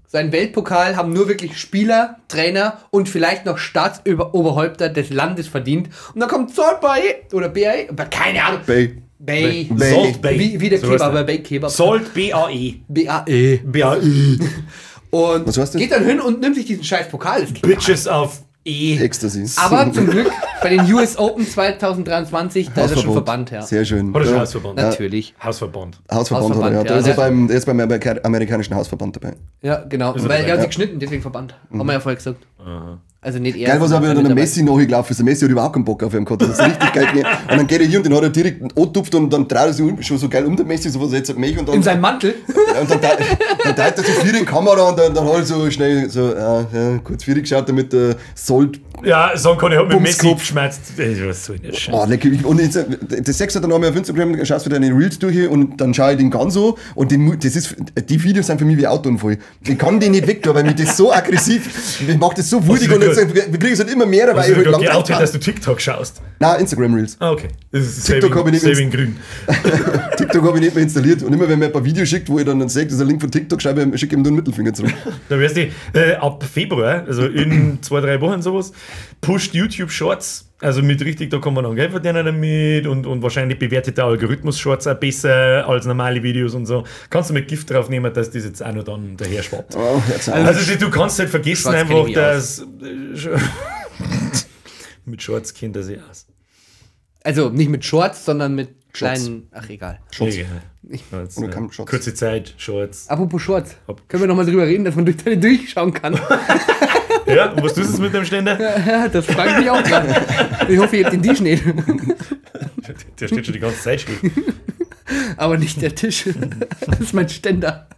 B: sein Weltpokal haben nur wirklich Spieler, Trainer und vielleicht noch Staatsoberhäupter des Landes verdient. Und dann kommt Salt Bay oder BAE, aber keine Ahnung.
C: Bay.
B: Bay.
C: Bay.
A: Salt Bay.
B: Wie der
A: So heißt
B: Kebab,
A: er.
B: Bay Kebab.
A: Salt B-A-E.
B: B-A-E.
A: B-A-E.
B: Und
C: Was heißt das?
B: geht dann hin und nimmt sich diesen scheiß Pokal. Das geht gar nicht.
A: Bitches auf E.
C: Ecstasy.
B: Aber zum Glück bei den US Open 2023, da ist er schon verbannt, ja.
C: Sehr schön.
A: Oder schon
C: Ja.
A: Hausverband.
B: Natürlich.
A: Hausverband.
C: Hausverband, hat er, ja.
B: Hausverband,
C: Da
B: ja.
C: ist er beim, der ist beim amerikanischen Hausverband dabei.
B: Ja, genau.
A: er
B: Weil
A: dabei,
B: der hat
C: ja.
B: sich geschnitten, deswegen verbannt. Haben wir ja vorher gesagt. Also nicht er.
C: Geil, was
B: sondern
C: aber dann der
B: Mitarbeiter.
C: Messi nachgelaufen ist. Der Messi hat überhaupt keinen Bock auf ihn gehabt. Das ist richtig geil. gewesen. Und dann geht er hier und den hat er direkt antupft und dann dreht er sich um, schon so geil um den Messi, so was jetzt hat mich und dann.
B: In seinem Mantel.
C: Ja, und dann, dann teilt er so vier in die Kamera und dann hat er so schnell so, ja, kurz vier geschaut, damit der Sold.
A: Ja, sagen kann ich, hab mit Messi
C: Bumskopf.
A: geschmerzt. Was soll denn der Scheiß?
C: Oh, leck, und jetzt, das sechste dann einmal auf Instagram, schaust du deine Reels durch und dann schaue ich den ganz so und den, das ist, die Videos sind für mich wie Autounfall. Ich kann den nicht weg tun, weil mich das so aggressiv, mich macht das so wütig und jetzt, wir kriegen es halt immer mehr, weil
A: Hast
C: ich
A: du
C: halt
A: gerade
C: lang
A: geoutet,
C: drauf
A: dass du TikTok schaust?
C: Nein, Instagram Reels.
A: Ah, okay. Das ist
C: TikTok hab ich nicht
A: Saving Grün.
C: TikTok habe ich nicht mehr installiert und immer wenn mir ein paar Videos schickt, wo ich dann sehe, das ist ein Link von TikTok, schreibe ich, schicke ihm nur einen Mittelfinger zurück.
A: Da wirst du ab Februar, also in 2-3 Wochen sowas, pusht YouTube Shorts. Also mit richtig, da kann man dann Geld verdienen damit und wahrscheinlich bewertet der Algorithmus Shorts auch besser als normale Videos und so. Kannst du mit Gift drauf nehmen, dass das jetzt auch noch dann daher schwappt.
C: Oh, jetzt auch.
A: Also du kannst halt vergessen
B: Schwarz kenn
A: einfach,
B: ich mich
A: dass mit Shorts kennt er sich aus.
B: Also nicht mit Shorts, sondern mit
C: Shorts.
B: kleinen. Ach, egal.
C: Shorts.
A: Egal. Jetzt,
C: Oder kein Shorts.
A: Kurze Zeit, Shorts.
B: Apropos Shorts.
A: Hopp.
B: Können wir nochmal drüber reden, dass man durch deine durchschauen kann?
A: Ja, und was tust du jetzt mit dem Ständer?
B: Ja, das frage ich mich auch gerade. Ich hoffe, ihr habt den Tisch nicht.
A: Der steht schon die ganze Zeit still.
B: Aber nicht der Tisch. Das ist mein Ständer.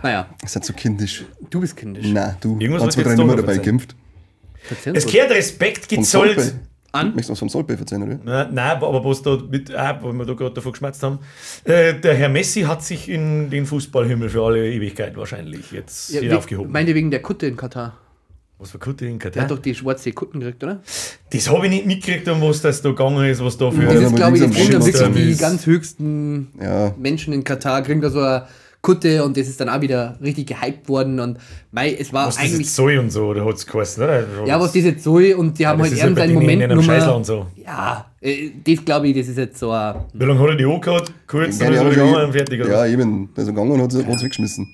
B: Naja,
C: Das ist so kindisch.
B: du bist kindisch.
C: Nein, du.
A: Irgendwas
C: Hast
A: wird
C: zwei, drei
A: jetzt
C: nicht mehr
A: doch noch
C: dabei
A: verzeihen.
C: gekämpft.
B: Erzähl
A: Es
B: uns
A: gehört Respekt
C: Vom
A: gezollt.
C: Solpe.
B: An?
C: Möchtest du was vom Solpe erzählen, oder?
A: Na, nein, aber was da mit, wo wir da gerade davon geschmerzt haben, der Herr Messi hat sich in den Fußballhimmel für alle Ewigkeit wahrscheinlich jetzt
B: Ja,
A: hinaufgehoben.
B: Meint ihr wegen der Kutte in Katar?
A: Was für Kutte in
B: Der
A: Katar?
B: hat doch die schwarze Kutten gekriegt, oder?
A: Das habe ich nicht mitgekriegt, um was das da gegangen ist, was da für.
B: Das
C: Ja,
B: ist,
C: aber
B: glaube ich,
C: links
B: das
C: am
B: kriegen dann
A: Shitstorm
B: wirklich die
A: ist.
B: ganz höchsten
C: Ja.
B: Menschen in Katar, kriegen da so eine Kutte und das ist dann auch wieder richtig gehypt worden. Und mei, es war
A: Was das
B: eigentlich.
A: jetzt soll und so, oder hat es geheißen, oder?
B: Ja, was das jetzt soll und die haben
A: das
B: halt
A: ist
B: eben
A: halt bei
B: seinen
A: denen
B: Moment
A: in einem Scheißland so.
B: Ja, das glaube ich, das ist jetzt so ein.
A: Wie lange hat er die angehabt? Kurz, dann
C: Keine
A: ist er
C: Ahnung,
A: gegangen und fertig. Oder?
C: Ja, eben. Der ist gegangen und hat es weggeschmissen.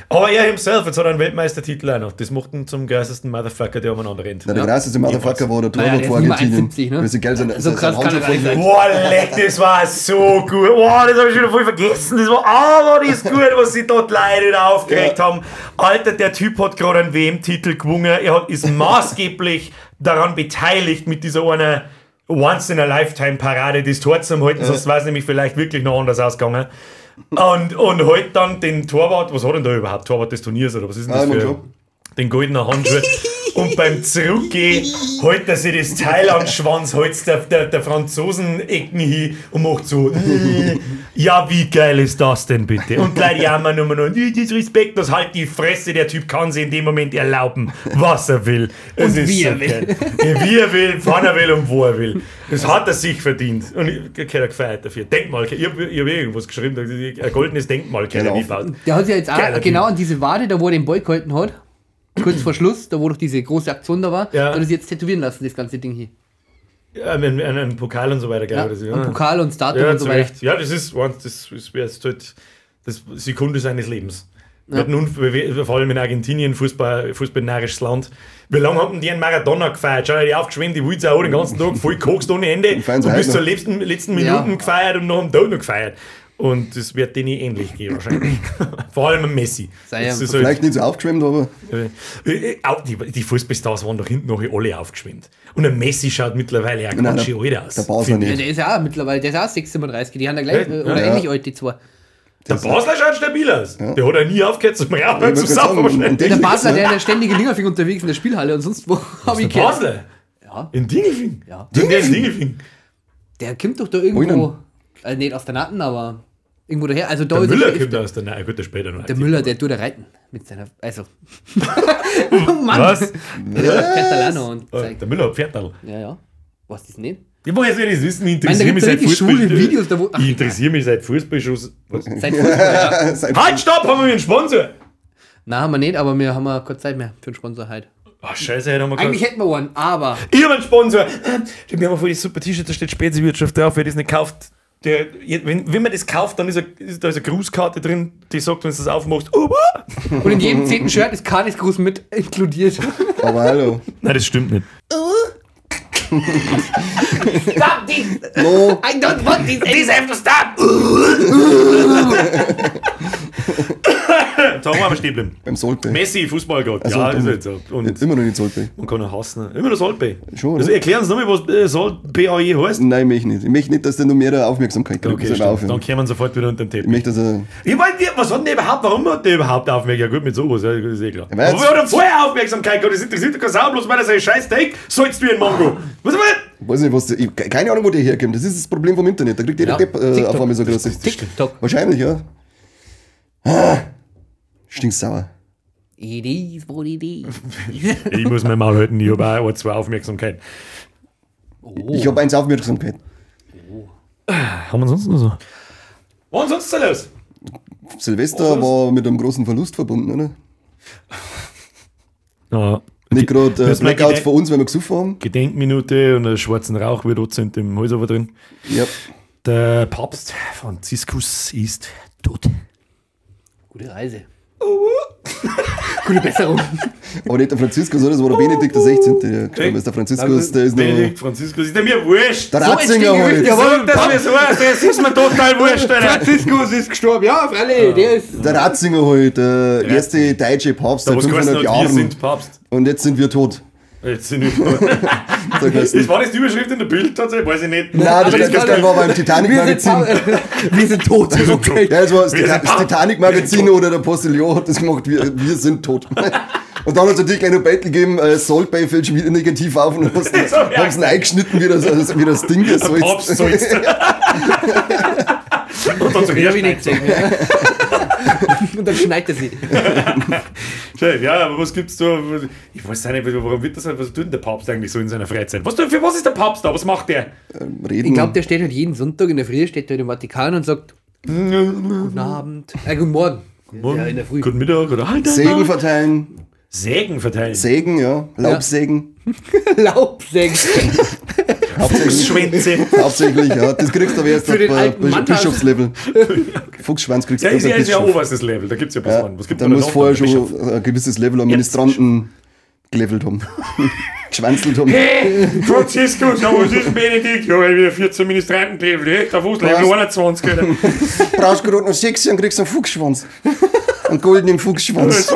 A: Aber er himself, jetzt hat er einen Weltmeistertitel auch noch. Das macht ihn zum krassesten Motherfucker, der umeinander rennt.
C: Na, der krasseste Motherfucker war der
B: Naja,
C: Torwart
B: der ist
C: vor
B: nur
C: Argentinien.
B: 1,70, ne?
C: Das ist geil, sein,
B: So
C: sein,
B: krass
C: sein
B: kann
C: Handschuh
B: er gar nicht
C: voll-
B: sein.
A: Boah, leck, das war so gut. Boah, das habe ich wieder voll vergessen. Das war, war das gut, was sie dort leider aufgeregt haben. Alter, der Typ hat gerade einen WM-Titel gewonnen. Er ist maßgeblich daran beteiligt, mit dieser einer Once-in-a-Lifetime-Parade das Tor zu halten. Sonst war es nämlich vielleicht wirklich noch anders ausgegangen. Und halt dann den Torwart, was hat denn da überhaupt? Torwart des Turniers oder was ist denn
C: Ah,
A: das
C: ich mein
A: für
C: schon.
A: den goldenen Handschuh. Und beim Zurückgehen holt er sich das Teil an den Schwanz, holt der Franzosen-Ecken hin und macht so, ja, wie geil ist das denn bitte? Und gleich die jammern nur noch, das Respekt, das halt die Fresse, der Typ kann sich in dem Moment erlauben, was er will. Es
B: Und
A: ist
B: wie
A: so
B: er will.
A: geil. Ja, wie er will, wann er will und wo er will. Das hat er sich verdient. Und ich hätte gefeiert dafür. Denkmal, ich hab irgendwas geschrieben, ein goldenes Denkmal,
C: Genau.
A: wie gebaut.
B: Der hat sich ja jetzt auch
A: Geiler Typ.
B: genau an diese Wade, da wo er den Ball gehalten hat, kurz vor Schluss, da wo doch diese große Aktion da war,
A: Ja.
B: hat er sich jetzt tätowieren lassen, das ganze Ding hier.
A: Ja, einen Pokal und so weiter,
B: Ja,
A: glaube ich.
B: und Pokal und Datum
A: Ja,
B: und so
A: zu
B: weiter.
A: Recht. Ja, das ist, das ist jetzt halt das Sekunde seines Lebens. Wir hatten vor allem in Argentinien, fußballnarisches Land. Wie lange haben die einen Maradona gefeiert? Schau dir die aufgeschwemmt, die Wulze auch den ganzen Tag, voll kokst ohne Ende.
C: feiern
A: Und
C: sie
A: bis
C: heute
A: zur
C: noch.
A: letzten
B: Ja.
A: Minuten gefeiert und noch am Tag noch gefeiert. Und das wird denen ähnlich gehen wahrscheinlich. Vor allem am Messi.
B: Sei
A: Das
B: ja-
A: ist halt-
C: Vielleicht nicht so aufgeschwemmt, aber
A: auch die Fußballstars waren doch hinten noch alle aufgeschwemmt. Und der Messi schaut mittlerweile auch
C: Nein,
A: ganz
C: der-
A: schön alt aus.
C: der Basler
A: finde ich.
B: Ja, der ist ja auch mittlerweile, der ist auch 6,37, die haben ja gleich,
A: Ja,
B: oder
C: ja.
B: ähnlich alt, die zwei.
A: Der Basler schaut stabil aus. Der hat ja nie aufgehört zum Rauchen,
C: Ich
A: zum
C: wollte gerade
A: Saufen
C: sagen,
A: wahrscheinlich.
C: und
B: Der
C: Technik,
B: Basler,
C: ne?
B: der ist ja ständig in Dingolfing unterwegs in der Spielhalle und sonst wo, hab ich
A: Der
B: gehört.
A: Basler?
B: Ja.
A: In Dingelfing?
B: Ja.
A: Der ist in Dingelfing.
B: Der kommt doch da irgendwo,
C: Wohin
B: nicht aus der Natten, aber irgendwo daher. Also da
A: Der
B: ist er
A: Müller
B: schon
A: kommt
B: öfter-
A: aus der Nein, gut, der später noch.
B: Der Müller, der tut da reiten mit seiner, also. Mann!
A: Was?
B: Der fährt da auch noch und zeigt.
A: Der Müller hat Pferdal.
B: Ja, ja. Was ist denn?
A: Ich woher soll ich das wissen? Ich
B: Ich meine, da
A: interessiere mich
B: gibt's
A: seit
B: richtig
A: Fußball.
B: schwule Videos, da wo. Ach,
A: Ich interessiere mich seit Fußball schon. Was?
B: seit Fußball, ja.
C: Sein-
A: Halt, stopp! Haben wir einen Sponsor?
B: Nein, haben wir nicht, aber wir haben ja keine Zeit mehr für einen Sponsor heute.
A: Ach, scheiße, heute haben wir
B: Eigentlich hätten wir einen, aber.
A: Ich habe einen Sponsor. Wir haben voll das super T-Shirt, da steht Speziwirtschaft drauf. Wer das nicht kauft, der, wenn man das kauft, dann da ist eine Grußkarte drin, die sagt, wenn du das aufmachst, oh,
B: Und in jedem 10. Shirt ist Kanis Gruß mit inkludiert.
C: Aber hallo.
A: Nein, das stimmt nicht.
B: Stop this!
C: No.
B: I don't want this!
A: This have to stop! Da waren wir stehen geblieben.
C: Beim Solpe.
A: Messi, Fußballgott.
C: Also,
A: Ja, ist
C: dumm.
A: halt so. Und
C: Immer noch nicht Solpe.
A: man kann ihn hassen. Immer noch Salt Bay.
C: Schon,
A: Also
C: oder?
A: erklären Sie nochmal, was Salt BAE heißt.
C: Nein, ich möchte nicht. Ich möchte nicht, dass der noch mehr Aufmerksamkeit kriegt.
A: Okay,
C: Das soll
A: stimmt.
C: aufhören.
A: Dann kämen sofort wieder unter den
C: Ich
A: Teppich.
C: möchte, dass er.
A: Ich meine, was hat denn der überhaupt, warum hat der überhaupt Aufmerksamkeit? Ja gut, mit sowas, ja, das ist eh klar.
C: Ja, weil
A: Aber wer hat denn vorher Aufmerksamkeit gehabt? Das interessiert doch keine Sau, bloß weil er seinen scheiß Take sollst du wie ein Mongo. Was war
C: Weiß nicht, was der, ich, keine Ahnung, wo der herkommt. Das ist das Problem vom Internet. Da kriegt jeder
B: Ja.
C: Depp
B: TikTok.
C: auf einmal so großes.
B: TikTok.
C: Wahrscheinlich, ja. Ah, stinksauer.
B: It is what it is.
A: Ich muss mir mal halten, ich habe auch ein, zwei Aufmerksamkeit.
B: Oh.
C: Ich habe eins Aufmerksamkeit.
A: Haben wir sonst noch so? Was sonst so los?
C: Silvester war mit einem großen Verlust verbunden, oder?
A: Ja.
C: Nicht gerade
A: Das ist mein
C: Blackouts
A: Gedenk-
C: von uns, wenn wir gesoffen haben.
A: Gedenkminute und einen schwarzen Rauch wird sind im Hals drin.
C: Ja.
A: Der Papst Franziskus ist tot.
B: Gute Reise. Gute Besserung.
C: Aber nicht der Franziskus, oder? Das war der Benedikt der 16. Der gestorben ist. Der Franziskus, der ist noch.
A: Benedikt, Franziskus, ist der mir wurscht.
C: Der Ratzinger halt.
A: Sag das mir so, das ist mir total wurscht, Alter.
B: Franziskus ist gestorben. Ja, freilich, der ist.
C: Der Ratzinger halt, der erste deutsche Papst seit
A: Was
C: 500
A: wir
C: Jahren.
A: sind Papst.
C: Und jetzt sind wir tot.
A: Jetzt sind wir tot.
C: Sag das
A: Das war das die Überschrift in der Bild tatsächlich, weiß ich nicht.
C: Nein,
B: Aber
C: das,
B: das
C: das
B: war-
C: war beim Titanic-Magazin.
B: Wir sind tot. Okay.
C: Ja, das war das,
A: Wir sind
C: das Titanic-Magazin oder der Postillon hat das gemacht, wir sind tot. Und dann hat es natürlich gleich noch Battle gegeben, Salt Bay fällt schon wieder negativ auf und haben sie ihn eingeschnitten, wie das Ding ist.
A: Papst sollst. Und dann so
B: Ja,
A: her.
B: hab ich nicht gesehen. Ja. Und dann schneit er sie.
A: Schön, ja, aber was gibt's da? Ich weiß auch nicht, warum wird das, was tut denn der Papst eigentlich so in seiner Freizeit? Was, für was ist der Papst da? Was macht der?
C: Reden.
B: Ich glaube, der steht halt jeden Sonntag in der Früh, steht halt im Vatikan und sagt: Guten Abend. Guten Morgen. Ja, in der Früh.
A: Guten Mittag oder halt
C: Segen verteilen.
A: Sägen verteilen.
C: Sägen, ja. Laubsägen.
B: Laubsägen.
C: Hauptsächlich.
A: Schwänze.
C: Hauptsächlich, ja. Das kriegst du aber erst
B: Für den
C: auf
B: alten Mann
C: Bischofslevel. Fuchsschwanz kriegst du
A: Ja, ist
C: erst
A: ja,
C: auf
A: ist ja
C: Bischof.
A: oberstes Level, da gibt's ja bloß einen. Was gibt
C: Da
A: denn
C: muss
A: noch?
C: vorher
A: Der
C: schon
A: Bischof.
C: ein gewisses Level an Ministranten gelevelt haben. Geschwänzelt haben.
A: Hey, Franziskus, ja, was ist Benedikt? Ja, ich wieder 14 Ministranten gelevelt, echt? Auf was? Level 21, Alter.
C: Brauchst gerade noch 6 und kriegst einen Fuchsschwanz. Einen goldenen Fuchsschwanz.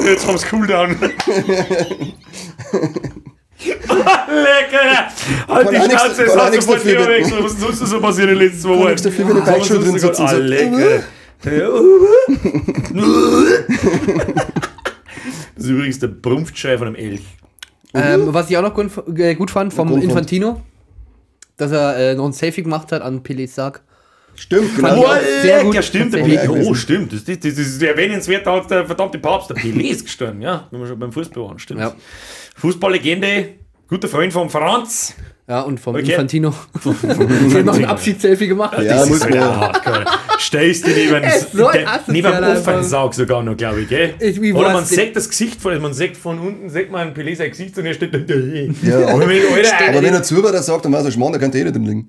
A: Jetzt haben's Cooldown. Lecker! Halt
C: Kann
A: die
C: auch nix-
A: Schnauze, es
C: kann auch
A: hat
C: nix
A: sofort
C: dafür,
A: Thema
C: wenn-
A: wechseln. Was ist sonst so passiert in den letzten 2 Wochen?
C: nix dafür, wenn die Bike schon drin sitzen
A: Ah,
C: und
A: lecker. Das ist übrigens der Brumpfschrei von einem Elch.
B: Was ich auch noch gut fand vom
C: Gut fand.
B: Infantino, dass er noch ein Selfie gemacht hat an Pelés Sarg.
C: Stimmt, genau.
B: Fand ich auch sehr gut.
A: Ja, stimmt, der
B: Tatsächlich.
A: Pelé. Oh, stimmt. Das ist erwähnenswert, da hat der verdammte Papst, der Pelé ist gestorben, ja, wenn wir schon beim Fußball waren, stimmt.
B: Ja.
A: Fußballlegende, guter Freund von Franz.
B: Ja, und vom
A: Okay.
B: Infantino. Sie haben noch ein Abschiedsselfie gemacht.
C: Ja,
A: Das
C: muss
A: ist halt
C: man.
A: auch hardcore. Stellst du neben,
B: Er ist so ein Asozialer
A: neben dem offenen
B: einfach.
A: Saug sogar noch, glaube ich, gell?
B: Ich
A: Oder
B: weiß
A: man
B: nicht.
A: sieht das Gesicht von, man sieht von unten, sieht man Pelé sein Gesicht und er steht da.
C: Ja,
A: Aber wenn, Alter,
C: Aber wenn er Zuhörer sagt, dann weiß er Schmarrn, da könnte jeder drin liegen.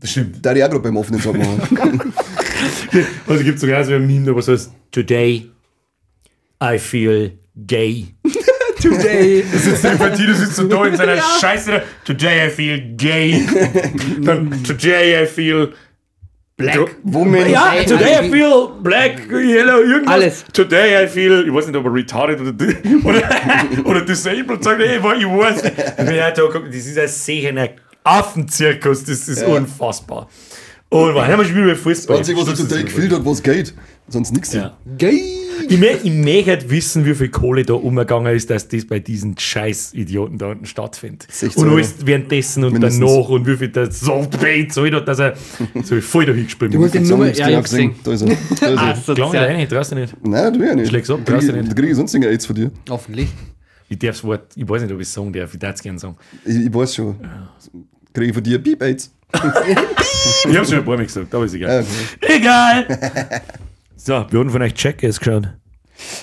A: das stimmt.
C: Da hätte ich auch gerade beim offenen Sack machen.
A: Also gibt es sogar so ein Meme, was heißt, Today I feel gay.
B: Today.
A: Sitzt der Infantino sitzt so da in seiner Scheiße. Today I feel gay. Dann Today I feel
B: Black.
C: Woman.
A: Ja,
B: Ey,
A: today I
B: also-
A: feel black, yellow, irgendwas.
B: Alles.
A: Today I feel, ich weiß nicht, ob er retarded oder disabled sagt, ey, ich weiß nicht. Ja, da, guck, das ist ein sehener Affenzirkus, das ist unfassbar. Und wir haben schon wieder Fußball.
C: Das Einzige, was er today gefühlt hat, was geht. Sonst nichts.
A: Ja.
B: Gay.
A: Ich möchte halt wissen, wie viel Kohle da umgegangen ist, dass das bei diesen Scheiß-Idioten da unten stattfindet.
C: 16
A: Und
C: Euro.
A: alles währenddessen und
C: Mindestens.
A: danach und wie viel der so gezahlt hat, dass er so voll da hingespielt
B: Du musst den
C: So,
B: Nummer.
C: ich
B: Ja,
C: hab's
B: ich hab's
C: gesehen.
B: gesehen.
C: Da ist er. Da ist er.
A: Klang
B: Asozial.
A: rein, traust du nicht.
C: Nein, du ja nicht.
A: Schläg's ab,
C: Krieg
A: traust du
C: ich-
A: nicht.
C: Da krieg ich sonst irgendein AIDS von dir.
B: Hoffentlich.
A: Ich darf das Wort, ich weiß nicht, ob ich es sagen darf, ich darf es gerne sagen.
C: Ich weiß schon. Krieg ich von dir Piep-AIDS.
A: Ich hab's schon ein paar Mal gesagt, aber ist egal.
C: Ja, okay.
A: Egal! So, wir haben von euch Jackass geschaut.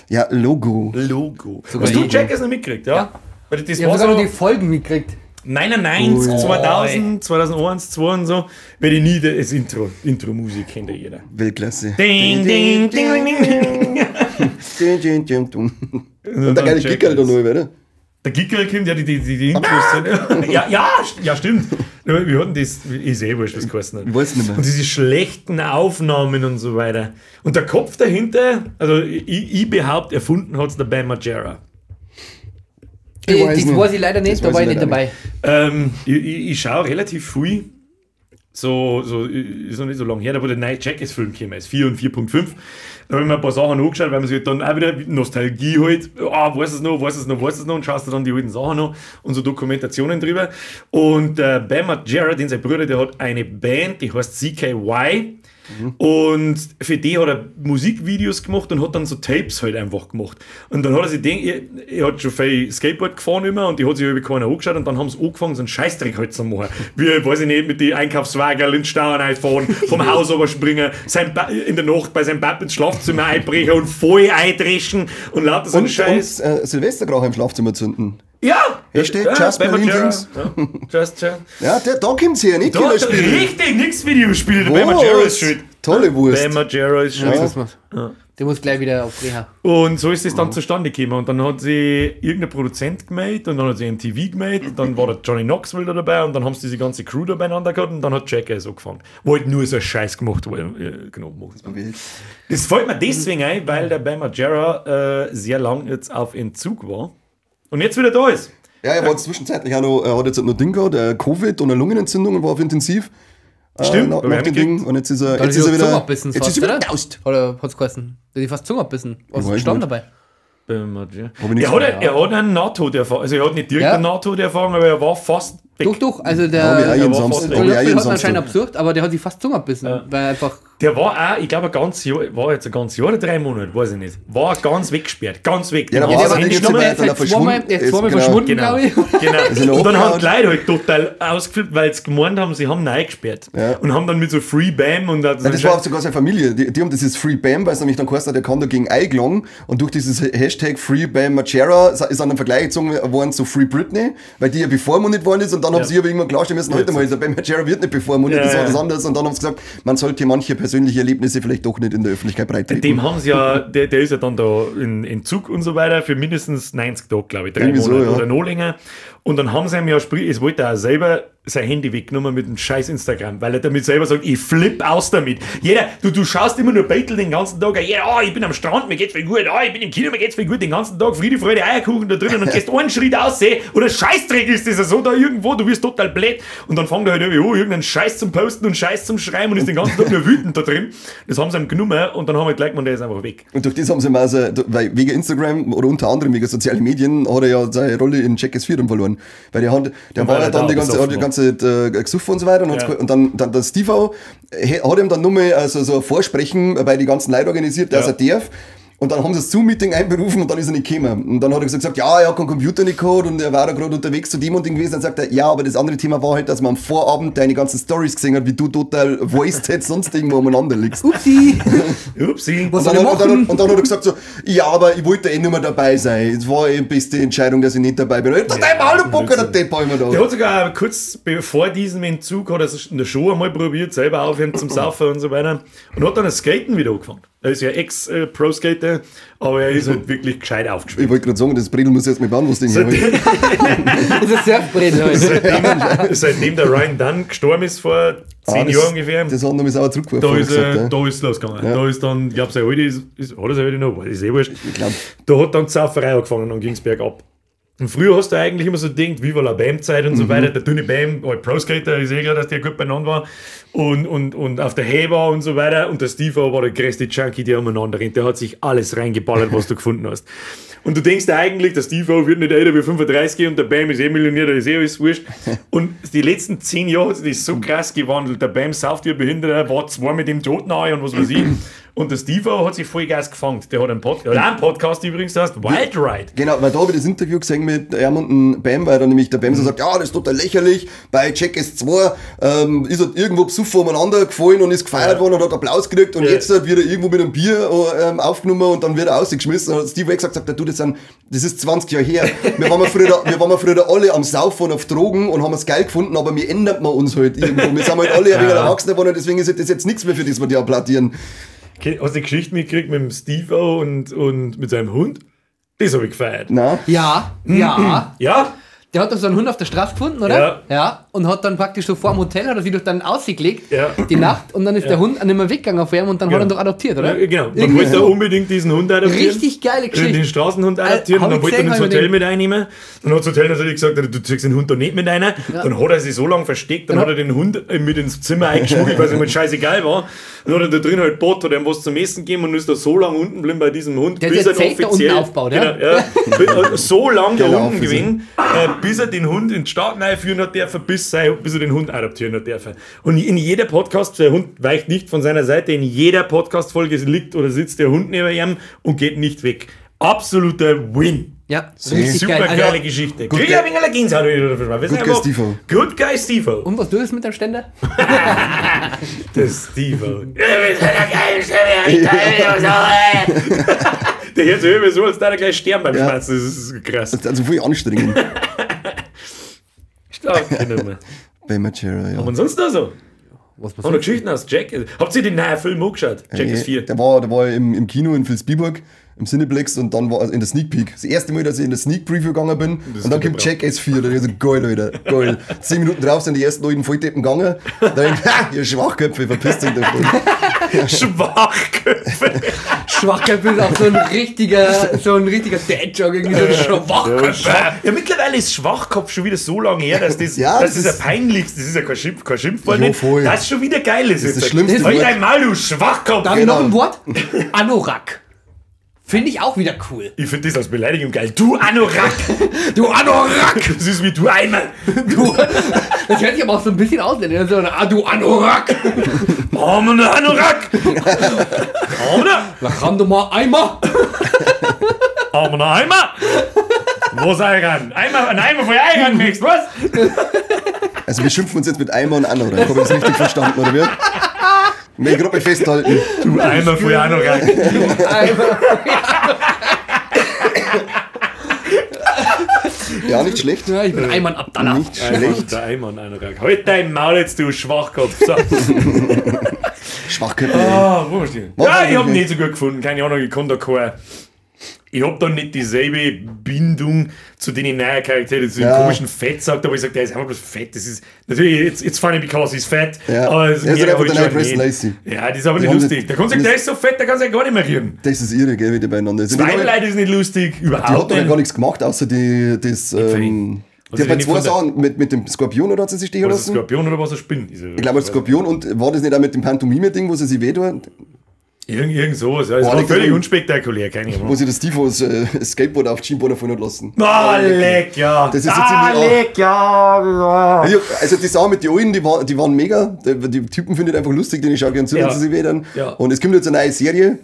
C: Ja, Logo.
A: Logo.
B: Sogar
A: Hast du
B: ich.
A: Jackass noch mitgekriegt, ja? Weil das
B: Ich habe
A: war
B: sogar
A: so
B: noch die Folgen mitgekriegt.
A: 99, 2000, 2001, 2002 und so, werde ich nie das Intro, Intro-Musik kennt ja jeder.
C: Weltklasse.
A: Ding, ding, ding, ding, ding.
C: Ding, ding, ding, ding. Und der geile Kicker da noch, oder?
A: Der Gickerl kommt, ja, die Intros sind. Ja, stimmt. Wir hatten das, ist eh wurscht, was geheißen hat.
C: Ich weiß nicht mehr.
A: Und diese schlechten Aufnahmen und so weiter. Und der Kopf dahinter, also ich behaupte, erfunden hat es der Bam Margera.
C: Ich weiß
B: Das
C: nicht.
B: weiß ich leider nicht,
C: Das
B: da
C: weiß
B: war
C: ich
B: ich nicht
C: leider
B: dabei.
A: Ich schaue relativ viel, so, ist noch nicht so lange her, da wo der neue Jackass-Film gekommen ist, 4 und 4.5. Da habe ich mir ein paar Sachen angeschaut, weil man sich dann auch wieder Nostalgie halt, ah, weiß es noch, und schaust du dann die alten Sachen noch und so Dokumentationen drüber. Und Bam Margera, den sein Bruder, der hat eine Band, die heißt CKY. Und für die hat er Musikvideos gemacht und hat dann so Tapes halt einfach gemacht. Und dann hat er sich gedacht, er hat schon viel Skateboard gefahren immer und die hat sich über keiner angeschaut und dann haben sie angefangen, so einen Scheißdreck halt zu machen. Wie, weiß ich nicht, mit den Einkaufswagen in den Stau reinfahren, vom Haus überspringen, in der Nacht bei seinem Papa ins Schlafzimmer einbrechen und voll eindreschen und lauter so einen
C: Und,
A: Scheiß.
C: und Silvesterkrach im Schlafzimmer zünden.
A: Ja!
C: Hashtag
A: ja,
C: Just
A: Bam
C: Berlin
A: Margera.
C: Things.
A: Ja, just, just.
C: Ja, da kommt's her, nicht
A: Da,
C: Killerspiele.
A: richtig, nix Videospiele, der Bam Margera ist schuld.
C: Tolle Wurst.
A: Bam Margera ist schuld.
C: Ja.
B: Der muss gleich wieder auf Reha.
A: Und so ist es dann zustande gekommen. Und dann hat sie irgendein Produzent gemeldet und dann hat sie MTV gemeldet und dann war der Johnny Knoxville da dabei und dann haben sie diese ganze Crew da beieinander gehabt und dann hat Jackass angefangen. Wo halt nur so ein Scheiß gemacht wurde. Genau, das fällt mir deswegen ein, weil der Bam Margera sehr lang jetzt auf Entzug war und jetzt wieder da ist.
C: Ja, er war zwischenzeitlich auch noch, er hat jetzt noch Ding gehabt, Covid und eine Lungenentzündung und war auf Intensiv.
A: Stimmt,
C: nach dem Ding. Und jetzt ist er, jetzt ist er wieder, jetzt
B: fast,
C: ist er wieder taust.
B: Oder hat's geheißen? Der hat fast Zunge abbissen. Was ist gestorben dabei?
A: Er hat einen Nahtoderfahrung. Also er hat nicht direkt eine Nahtoderfahrung, aber er war fast weg.
B: Doch, also der hat anscheinend absurd, aber der hat sich fast Zunge abbissen. Ja. Weil einfach
A: der war auch, ich glaube, ein ganzes Jahr, war jetzt ein ganzes Jahr oder 3 Monate, weiß ich nicht. War ganz weggesperrt, ganz weg.
C: Ja,
B: der war zweimal verschwunden, glaube ich.
A: Genau. Und dann haben die Leute halt total ausgeflippt, weil sie gemeint haben, sie haben neu gesperrt. Ja. Und haben dann mit so Free Bam und...
C: Ja, das war auch sogar seine Familie. Die haben dieses Free Bam, weil es nämlich dann geheißen hat, der kann dagegen eingelangen. Und durch dieses Hashtag Free Bam Margera ist an den Vergleich gezogen worden zu Free Britney, weil die ja bevormundet worden ist. Und dann haben sie aber irgendwann klarstellen müssen, heute mal, der Bam Margera wird nicht bevormundet, das war was anderes. Und dann haben sie gesagt, man sollte manche persönliche Erlebnisse vielleicht doch nicht in der Öffentlichkeit breitreten.
A: Dem haben sie ja, der ist ja dann da in Zug und so weiter für mindestens 90 Tage, glaube ich, 3 Monate so, ja. Oder noch länger. Und dann haben sie ihm ja, es wollte er auch selber sein Handy weggenommen mit dem scheiß Instagram, weil er damit selber sagt, ich flipp aus damit. Jeder, du schaust immer nur Beitel den ganzen Tag, jeder, oh, ich bin am Strand, mir geht's voll gut, oh, ich bin im Kino, mir geht's voll gut, den ganzen Tag, Friede, Freude, Eierkuchen da drinnen und gehst einen Schritt aussehen oder Scheißdreck ist das ja so da irgendwo, du wirst total blöd und dann fängt er halt irgendwie an, irgendeinen Scheiß zum Posten und Scheiß zum Schreiben und ist den ganzen Tag nur wütend da drin. Das haben sie ihm genommen und dann haben wir gleich gemeint, der ist einfach weg.
C: Und durch das haben sie ihm also, weil wegen Instagram oder unter anderem wegen sozialen Medien hat er ja seine Rolle in Jackass 4 dann verloren. Weil der hat, der war ja dann die ganze gesoffen und so weiter. Und, ja. Und dann der Steve-O hat ihm dann nur mal also so ein Vorsprechen bei die ganzen Leuten organisiert, dass er darf. Und dann haben sie das Zoom-Meeting einberufen und dann ist er nicht gekommen. Und dann hat er gesagt, ja, er hat keinen Computer nicht gehabt und er war da gerade unterwegs zu dem und dem gewesen. Dann sagt er, ja, aber das andere Thema war halt, dass man am Vorabend deine ganzen Stories gesehen hat, wie du total wasted sonst irgendwo umeinander liegst.
B: Upsi!
A: Upsi!
C: Und dann hat er gesagt so, ja, aber ich wollte eh nicht mehr dabei sein. Es war eh die beste Entscheidung, dass ich nicht dabei bin. Ich hab dein Maul, der Depp immer da.
A: Der hat sogar kurz bevor diesem Entzug, hat er es in der Show einmal probiert, selber aufhören zum Saufen und so weiter. Und hat dann das Skaten wieder angefangen. Er ist ja Ex-Pro-Skater, aber er ist halt wirklich gescheit aufgespielt.
C: Ich wollte gerade sagen, das Bredel muss jetzt mit bauen, was Ding.
B: Das ist ein Surfbredel.
A: Seitdem der Ryan Dunn gestorben ist vor 10 Jahren ungefähr.
C: Das hat er sauer zurückgeworfen.
A: Da ist es losgegangen. Ja. Da ist dann, ich glaube, sein Alte ist, hat er sein Alte noch? Weiß ich eh wurscht. Ich glaub. Da hat dann die Sauferei angefangen und ging es bergab. Und früher hast du eigentlich immer so gedacht, Viva la Bam-Zeit und so weiter. Der dünne Bam, halt Pro-Skater, ist eh klar, dass der gut beieinander war. Und auf der Heber und so weiter. Und der Steve-O war der größte Junkie, der umeinander rennt. Der hat sich alles reingeballert, was du gefunden hast. Und du denkst eigentlich, der Steve-O wird nicht älter wie 35 und der Bam ist eh Millionär, da ist eh alles wurscht. Und die letzten 10 Jahre hat sich das so krass gewandelt. Der Bam sauft wie ein Behinderter, war zwar mit dem Tod nahe und was weiß ich. Und der Steve-O hat sich voll Gas gefangen. Der hat einen Podcast, einen Podcast übrigens, der heißt Wild Ride.
C: Genau, weil da habe ich das Interview gesehen mit ihm und dem Bam, weil dann nämlich der Bam so sagt, ja, das ist total lächerlich, bei Jackass 2 ist er irgendwo besoffen umeinander gefallen und ist gefeiert worden und hat Applaus gekriegt und jetzt wird er irgendwo mit einem Bier aufgenommen und dann wird er rausgeschmissen. Und hat Steve-O gesagt, sagt, du, das ist 20 Jahre her. Wir waren früher alle am Saufen und auf Drogen und haben es geil gefunden, aber wir ändern wir uns halt irgendwo. Wir sind halt alle ein wenig erwachsen geworden und deswegen ist das jetzt nichts mehr für das wir die applaudieren.
A: Hast du die Geschichte mitgekriegt mit dem Steve-O und mit seinem Hund? Das habe ich gefeiert.
C: Nein.
B: Ja, ja.
A: Ja?
B: Der hat doch so einen Hund auf der Straße gefunden, oder?
A: Ja.
B: Ja. Und hat dann praktisch so vor dem Hotel, hat er sich doch dann ausgelegt,
A: ja,
B: die Nacht, und dann ist der Hund nicht mehr weggegangen auf ihm und dann hat er ihn doch adoptiert, oder?
A: Ja, genau. Dann wollte er unbedingt diesen Hund adoptieren.
B: Richtig geile Geschichte.
A: Den Straßenhund adoptieren, und dann wollte er ihn ins Hotel mit einnehmen. Dann hat das Hotel natürlich gesagt, du ziehst den Hund da nicht mit rein. Ja. Dann hat er sich so lange versteckt, dann hat er den Hund mit ins Zimmer eingeschmuggelt, weil es ihm halt scheißegal war. Dann hat er da drin halt Bot, hat ihm was zum Essen gegeben und ist da so lange unten geblieben bei diesem Hund,
B: der
A: bis er
B: offiziell unten aufbaut, ja?
A: Genau, ja. So lange da unten gewesen, bis er den Hund in den Staaten einführen hat dürfen, bis er den Hund adoptieren hat dürfen. Und in jeder Podcast, der Hund weicht nicht von seiner Seite, in jeder Podcast-Folge liegt oder sitzt der Hund neben ihm und geht nicht weg. Absoluter Win.
B: Ja,
A: richtig super geil. Geile Geschichte. Krieg ich ein wenig Gänsehaut wieder dafür.
C: Good Guy Steve-O.
A: Good Guy Steve-O.
B: Und was tust du mit deinem Ständer?
A: Der Steve-O. Der hört sich immer so, als da er gleich sterben beim Schmerzen. Das ist krass.
C: Das ist also voll anstrengend.
A: Stark, genau.
C: Bam Margera, ja.
A: Und sonst noch so?
B: Was
A: Und
B: passiert?
A: Geschichten aus Jackass. Habt ihr den neuen Film angeschaut? Jackass 4.
C: Der war im Kino in Vilsbiburg, im Cineplex und dann war in der Sneak Peek. Das erste Mal, dass ich in der Sneak Preview gegangen bin und dann kommt Jackass 4. Da ich so, geil, Alter, geil. 10 Minuten drauf sind die ersten alten Volldeppen gegangen. Da denk ich, ha, ihr Schwachköpfe, verpisst euch davon.
A: Schwachköpfe.
B: Schwachköpfe ist auch so ein richtiger Dad-Joke, irgendwie so ein Schwachköpfe.
A: Ja, mittlerweile ist Schwachkopf schon wieder so lange her, dass das,
C: Ja,
A: das
C: das
A: ist ja
C: ist-
A: peinlich, das ist ja kein Schimpfwort.
C: Ja,
A: nicht.
C: voll.
A: Das ist schon wieder geil. Ist
C: Das ist das schlimmste
A: Halt
C: Wort.
A: dein Maul, du Schwachkopf.
B: Darf ich
C: Genau.
B: noch ein Wort? Anorak. Finde ich auch wieder cool.
A: Ich finde das als Beleidigung geil. Du Anorak.
B: Du Anorak!
A: Das ist wie du Eimer.
B: Du, das hört sich aber auch so ein bisschen aus, denn so ein, ah, du Anorak!
A: Oh, Mann, Anorak. Oh, Mann.
B: Da kann du mal Eimer!
A: Oh, Mann, Eimer. Was Eiran? Eimer, ein Eimer voll Eiran mixt, was?
C: Also wir schimpfen uns jetzt mit Eimer und Anorak. Habe ich das richtig verstanden, oder wie? Will ich gerade mal festhalten.
A: Du Eimer voll Anorak.
B: Eimer.
C: Ja, nicht schlecht.
B: Ja, ich bin Eimann Abdallah.
C: Nicht schlecht.
A: Der Eimer und Anorak. Halt dein Maul jetzt, du Schwachkopf. So.
C: Schwachköpfe.
A: Ah, wo war's denn?
C: Was
A: Ja,
C: war
A: ich hab
C: denn?
A: nicht so gut gefunden. Keine Ahnung, ich kann da keine. Ich hab da nicht dieselbe Bindung zu den neuen Charakteren, zu dem
C: Ja.
A: komischen Fettsack, da wo ich sage, der ist einfach bloß fett. Das ist natürlich, it's funny because he's fat.
C: Ja.
A: Aber es
C: Der ist
A: mir
C: halt einfach
A: halt
C: der
A: schon
C: neue Preston
A: nicht.
C: Lacey.
A: Ja, das ist aber
C: Die
A: nicht
C: haben
A: lustig.
C: das-
A: Der kann sagen,
C: das-
A: der ist so fett, der kann sich ja gar nicht mehr rühren.
C: Das ist irre, gell, wie die beieinander sind.
A: Zwei Leute ist nicht lustig, überhaupt
C: Die hat doch ja
A: nicht.
C: gar nichts gemacht, außer die, das. Die
A: Also
C: hat bei
A: die
C: zwei
A: von der-
C: Sachen mit dem Skorpion oder hat sie sich stechen
A: War das ein
C: lassen?
A: Skorpion oder was ein Spinn?
C: Ich glaube, Skorpion und war das nicht auch mit dem Pantomime-Ding, wo sie sich wehtut?
A: Irgend sowas. Ja. Es
C: Boah,
A: war
C: leck,
A: völlig
C: das-
A: unspektakulär, keine Ahnung.
C: Wo sie das Steve das Skateboard auf die Schienbein fallen hat lassen.
A: Ah, leck, ja.
C: Das ist so
A: ah,
C: ziemlich-
A: leck, ja.
C: Ja, Also die Sache mit den Alten, die waren mega. Die Typen finde ich einfach lustig, den ich schaue gern zu,
A: Ja.
C: wenn sie sich wehtun.
A: Ja.
C: Und es kommt jetzt eine neue Serie.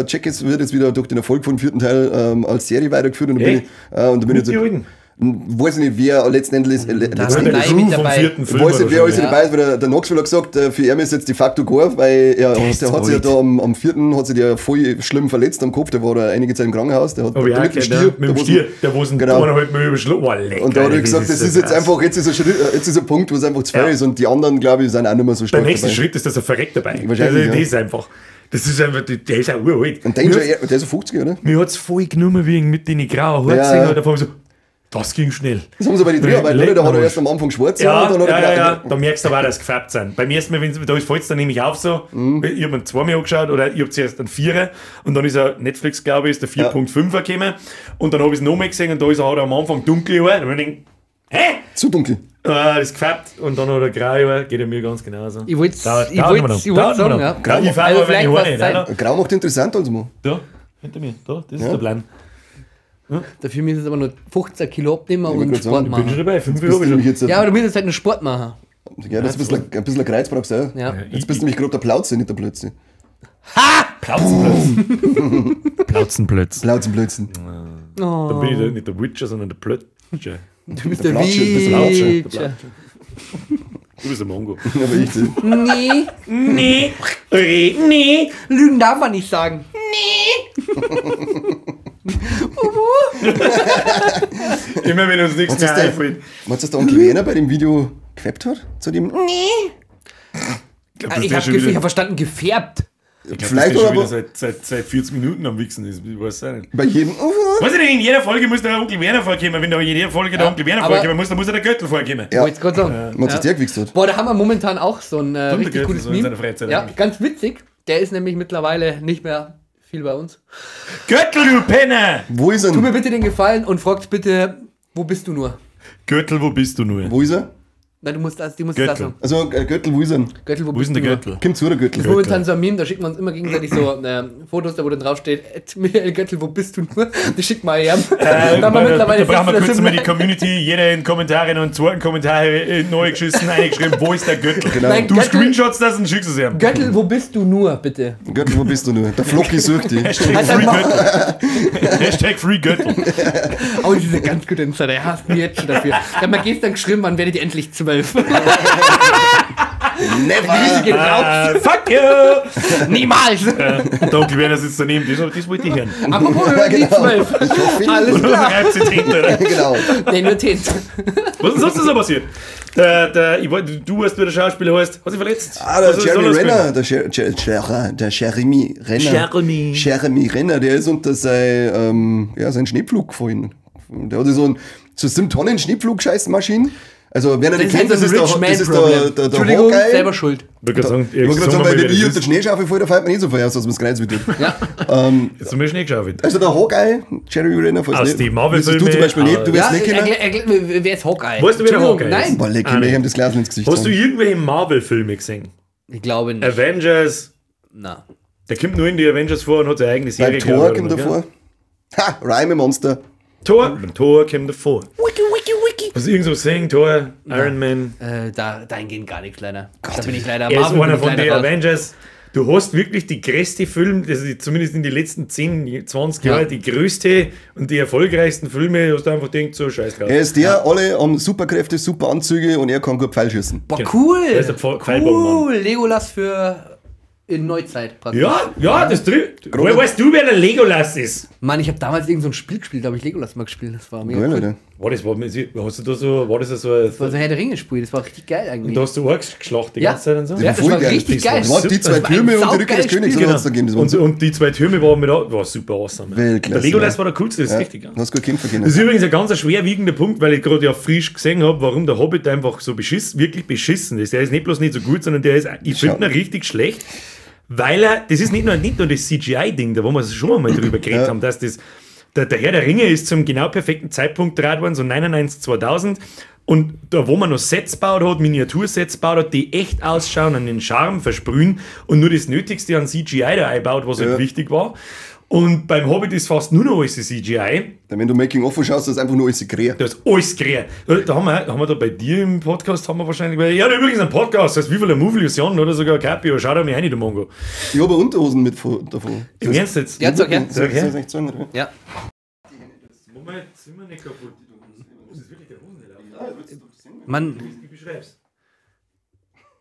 C: Jackass wird jetzt wieder durch den Erfolg vom vierten Teil als Serie weitergeführt. Und da bin
A: Echt?
C: ich, und da bin ich
A: Mit
C: jetzt,
A: die Alten?
C: weiß nicht, wer letztendlich.
B: Da
C: letztendlich
B: sind
A: Der
B: Nein,
A: Crew
B: mit
A: vom
B: dabei.
A: vierten
C: Ich
A: Film.
C: weiß nicht, wer alles
A: wahrscheinlich.
C: dabei ist, weil der Knoxville hat gesagt, für ihn ist jetzt de facto gar, weil er,
A: Der ist
C: der hat sich ja
A: alt.
C: da am vierten hat sich der voll schlimm verletzt am Kopf, der war da einige Zeit im Krankenhaus, der hat
A: Hab ich auch
C: mit dem
A: gehört,
C: Stier,
A: ja. Mit
C: da
A: dem
C: wo's-
A: Stier, der wo es einen
C: Genau.
A: 2,5 Mühe überschlagen. Oh, leck,
C: Und da hat er
A: Alter,
C: gesagt, das ist jetzt
A: so krass.
C: einfach, jetzt ist ein Schritt, jetzt ist ein Punkt, wo es einfach zu viel
A: Ja.
C: ist und die anderen, glaube ich, sind auch nicht mehr so stark.
A: Der nächste
C: dabei.
A: Schritt ist, dass er verreckt dabei.
C: Wahrscheinlich,
A: Also,
C: ja.
A: das ist einfach. Das ist einfach, der ist auch uralt.
C: Und Danger, der ist so 50, oder?
A: Mir hat es voll genommen wegen mit den grauen Haaren
C: Ja.
A: gesehen, und da war ich so, das ging schnell.
C: Das haben sie bei den Dreharbeiten, oder? Da hat er
A: Leck
C: erst am Anfang schwarz
A: Ja,
C: und dann hat er
A: ja, ja,
C: grau-
A: ja, da merkst du aber auch, dass sie gefärbt sind. Beim ersten Mal, wenn's, da fällt es dann nämlich auf so, ich habe mir zweimal angeschaut, oder ich habe zuerst einen Vierer und dann ist er, Netflix, glaube ich, ist der 4.5er gekommen und dann habe ich es nochmal gesehen und da ist er, hat er am Anfang dunkel Haare. Da hab ich gedacht, hä?
C: Zu dunkel.
A: Ah, das ist gefärbt und dann hat er graue Haare, geht er mir ganz genauso.
B: Ich wollt's-
A: Dauert-
B: ich
A: dauert
B: wollt's-
A: immer noch.
B: ich wollt's
A: Dauert immer
B: sagen,
A: noch.
B: ja.
A: Ja, ich fahre
B: Also
A: aber meine
B: vielleicht
A: Haare
B: war's
A: nicht.
B: Zeit.
A: oder?
C: Grau macht interessant, also mal.
A: Da, hinter mir, da, das ist der Plan.
B: Dafür müssen sie aber nur 15 Kilo abnehmen
C: wollte
B: und
C: grad
B: Sport
C: sagen,
A: Bin schon
B: machen.
A: dabei, 5
C: Bist du
A: habe ich
C: nämlich
A: schon.
C: jetzt,
B: Ja, aber du müsstest halt einen Sport machen.
C: ja, das ist ein bisschen ein Kreuz brauchst du auch.
B: Ja.
C: Jetzt bist du nämlich gerade der Plauze, nicht der Plötze.
A: Plauzenplötz. Plauzenplötz.
C: Plauzenblötzen.
B: Oh,
A: Dann bin ich der, nicht der Witcher, sondern der Plötzer.
B: du bist der
C: Platscher, bist der Platscher.
B: Witcher.
A: Du bist der Mongo.
C: Aber ich,
B: Nee,
A: Nee, nee.
B: Lügen darf man nicht sagen.
A: Immer wenn uns nichts
C: Was
A: mehr
C: ist der?
A: einfällt.
C: Meinst du, dass der Onkel Werner bei dem Video gefappt hat? Zu dem?
A: Ich glaub, dass
B: Ich
A: der
B: habe
A: schon wieder-
B: hab verstanden, gefärbt.
A: ich glaub,
C: Vielleicht
A: dass der
C: oder
A: schon wieder seit 40 Minuten am Wichsen ist. Ich weiß auch nicht.
C: Bei jedem.
A: Weiß ich nicht, in jeder Folge muss der Onkel Werner vorkommen. Wenn da in jeder Folge der Onkel Werner
B: aber-
A: vorkommen muss, dann muss ja der Göttl vorkommen.
C: Ja.
B: Wollte ich gerade sagen.
C: Meinst du, dass der gewichst hat?
B: Boah, da haben wir momentan auch so ein
A: der
B: richtig
A: Göttl
B: gutes
A: so in
B: Meme.
A: seiner Freizeit
B: Ja,
A: eigentlich.
B: ganz witzig. Der ist nämlich mittlerweile nicht mehr viel bei uns.
A: Göttl, du Penner!
C: Wo ist er?
B: Tu mir bitte den Gefallen und fragt bitte, wo bist du nur?
A: Göttl, wo bist du nur?
C: Wo ist er?
B: Nein, du musst das, du musst
A: Göttl.
B: das sagen.
C: Also, Göttl, wo ist er?
B: Göttl, wo
A: Wo ist
B: bist
A: denn der
B: du nur?
A: Göttl?
C: Komm zu, der Göttl.
B: Das ist momentan so ein Meme, da schicken wir uns immer gegenseitig so Fotos, da wo dann draufsteht, Michael Göttl, wo bist du nur? Das schickt mal her. Dann haben wir mittlerweile
A: da brauchen wir kurz
B: 600
A: mal die Community, jeder in Kommentare noch einen zweiten Kommentar neu geschissen, eingeschrieben, wo ist der Göttl?
C: Genau.
B: Nein,
A: Du
B: Göttl,
A: screenshots das und schickst es ihm.
B: Göttl, wo bist du nur, bitte?
C: Göttl, wo bist du nur? Der Flocki sucht dich.
A: Hashtag Free Göttl. Hashtag Free Göttl.
B: Oh, das ist eine ganz gute Insider. Er hasst mich jetzt schon dafür. Ich hab mir gestern geschrieben, wann werdet ihr endlich 12?
C: Never!
B: Grüße gehen raus.
A: Fuck you!
B: Niemals!
A: Und der Onkel Werner sitzt daneben, das wollte ich hören.
B: Apropos, wir werden nie
C: Genau.
B: 12.
C: Ich hoffe,
B: Alles klar.
A: Reibt sich hinter.
C: Genau.
B: Nee, nur 10.
A: Was ist sonst so passiert? Du weißt, wie der Schauspieler heißt. Hat sich verletzt.
C: Ah, der
A: Was
C: Jeremy
A: soll das
C: Renner, der Jeremy Renner. Jeremy Renner, der ist unter sein Schneepflug gefallen. Der hatte so ein 7 Tonnen Schneepflug-Scheißmaschine. Also, wer nicht kennt, das ist der
B: Entschuldigung,
C: Hawkeye.
B: Selber schuld.
A: Ich wollte gerade sagen,
C: weil wenn ich unter Schneeschaufel falle, da fällt mir nicht so viel aus, dass man das Kreuz mit tut.
B: Ja.
A: Jetzt haben wir Schnee geschaufelt.
C: Also der Hawkeye, Jeremy Renner, falls
A: aus
C: nicht.
A: die Marvel-Filme.
C: Du zum Beispiel nicht, du wirst nicht kennen.
B: Wer ist Hawkeye?
A: Weißt du, wer der Hawkeye ist?
B: Nein.
C: Boah, leck, ich hab das Glas ins Gesicht.
A: Hast du irgendwelche Marvel-Filme gesehen?
B: Ich glaube nicht.
A: Avengers.
B: Na.
A: Der kommt nur in die Avengers vor und hat seine eigene Serie.
C: Bei Thor kommt er vor. Ha, Rhyme Monster.
A: Thor kommt davor.
B: Wiki, wiki, wiki.
A: Hast du irgend so gesehen? Thor, Iron Man.
B: Da geht gar nichts, leider. Gott, da bin ich leider.
A: Er ist einer von den Avengers. Du hast wirklich die größte Film, also zumindest in den letzten 10, 20 Jahren, die größte und die erfolgreichsten Filme, hast du einfach denkst, so scheiß drauf.
C: Er ist der, alle haben Superkräfte, super Anzüge und er kann gut Pfeilschießen.
B: Boah, cool!
A: Er ist der
B: cool! Legolas für in Neuzeit praktisch.
A: Ja, das trifft. Woher weißt du, wer der Legolas ist?
B: Mann, ich habe damals irgend so ein Spiel gespielt, da habe ich Legolas mal gespielt. Das war mega
C: geil,
B: cool.
C: Alter.
A: War das, hast du da so, war das so ein...
B: Das war so ein Herr der Ringe-Spiel, das war richtig geil eigentlich.
A: Und da hast du Orks geschlachtet die ganze Zeit und so?
B: Ja, das war
C: geil.
B: richtig geil.
C: Das waren die zwei Türme und die Rückkehr des Königs.
A: Genau.
C: Genau.
A: Und die zwei Türme waren mit, war super awesome.
C: Weltklasse.
A: Der Legolas war der coolste, das ist richtig.
C: Du hast gut kämpfen können.
A: Das ist übrigens ein ganz schwerwiegender Punkt, weil ich gerade ja frisch gesehen habe, warum der Hobbit einfach so wirklich beschissen ist. Der ist nicht bloß nicht so gut, sondern der ist, ich finde ihn richtig schlecht. Weil er, das ist nicht nur das CGI-Ding, da wo wir schon einmal drüber geredet haben, dass das, der Herr der Ringe ist zum genau perfekten Zeitpunkt gedreht worden, so 99, 2000. Und da, wo man noch Sets baut hat, Miniatursets baut hat, die echt ausschauen und den Charme versprühen und nur das Nötigste an CGI da einbaut, was halt wichtig war. Und beim Hobbit ist fast nur noch alles CGI.
C: Wenn du Making-of schaust, das ist einfach nur alles Krähe.
A: Da ist alles Krähe. Da haben wir da bei dir im Podcast, haben wir wahrscheinlich... Ja, übrigens einen Podcast, das heißt, wie viele Movie-Illusionen oder sogar Capio. Schau da mir rein, du Mongo.
C: Ich habe Unterhosen mit davon.
A: Im Ernst jetzt?
B: Ja, sag her.
C: Sag her.
B: Ja.
A: Moment, sind wir nicht kaputt. Das ist wirklich der Hosen nicht auf.
B: Mann.
A: Wie beschreibst?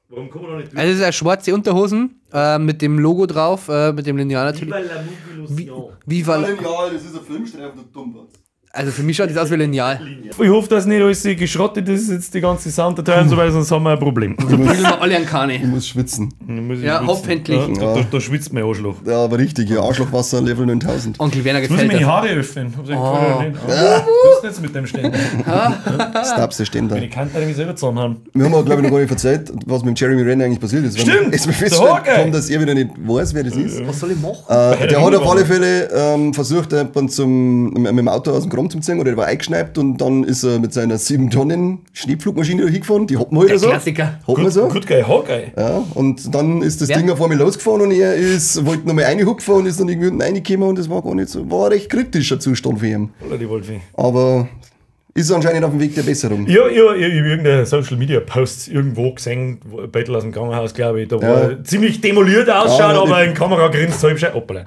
A: Warum kommen wir noch nicht durch?
B: Also es ist ja schwarze Unterhosen mit dem Logo drauf, mit dem Lineal natürlich.
A: Viva la Movie-Illusion.
B: Viva la
C: Lineal, das ist ein Filmstreifen, du Dummbatz.
B: Also für mich schaut das aus wie Lineal.
A: Ich hoffe, dass nicht alles geschrottet ist, jetzt die ganze Sounddatei und so weiter, sonst haben wir ein Problem.
B: Prügeln wir alle an Kane.
C: Ich muss schwitzen.
B: Ja, hoffentlich.
A: Ja, da schwitzt mein Arschloch.
C: Ja, aber richtig, ja, Arschlochwasser Level 9000.
B: Onkel Werner
A: Jetzt muss
B: gefällt
A: ich meine
B: das.
A: Haare öffnen. Hab's euch gefallen oder nicht? Du bist jetzt mit dem Ständer.
C: Stop, der Ständer.
A: Ich kann nämlich selber zusammenhauen.
C: Wir haben auch, glaube ich, noch gar nicht erzählt, was mit dem Jeremy Renner eigentlich passiert ist.
A: Stimmt!
C: Es mir festgestellt, dass er wieder nicht weiß, wer das ist.
B: Was soll ich machen?
C: Der hat auf alle Fälle versucht, mit dem Auto aus dem Kram zu ziehen, oder der war eingeschneit und dann ist er mit seiner 7 Tonnen Schneepflugmaschine da hingefahren, die hat man halt
B: Der
C: so.
B: Klassiker.
C: Hat man so.
A: Good Guy Hawkeye.
C: Ja, und dann ist das
B: Ja.
C: Ding auf einmal losgefahren und er ist, wollte nochmal reinhupfen und ist dann irgendwie unten reingekommen und das war gar nicht so, war ein recht kritischer Zustand für ihn.
A: Oder die Wolfi.
C: Aber ist anscheinend auf dem Weg der Besserung.
A: Ja, ich habe irgendeine Social Media Posts irgendwo gesehen, Battle aus dem Krankenhaus, glaube ich, da war ziemlich demoliert ausschaut,
C: Ja,
A: aber in Kamera grinst halbscheirig, hoppala.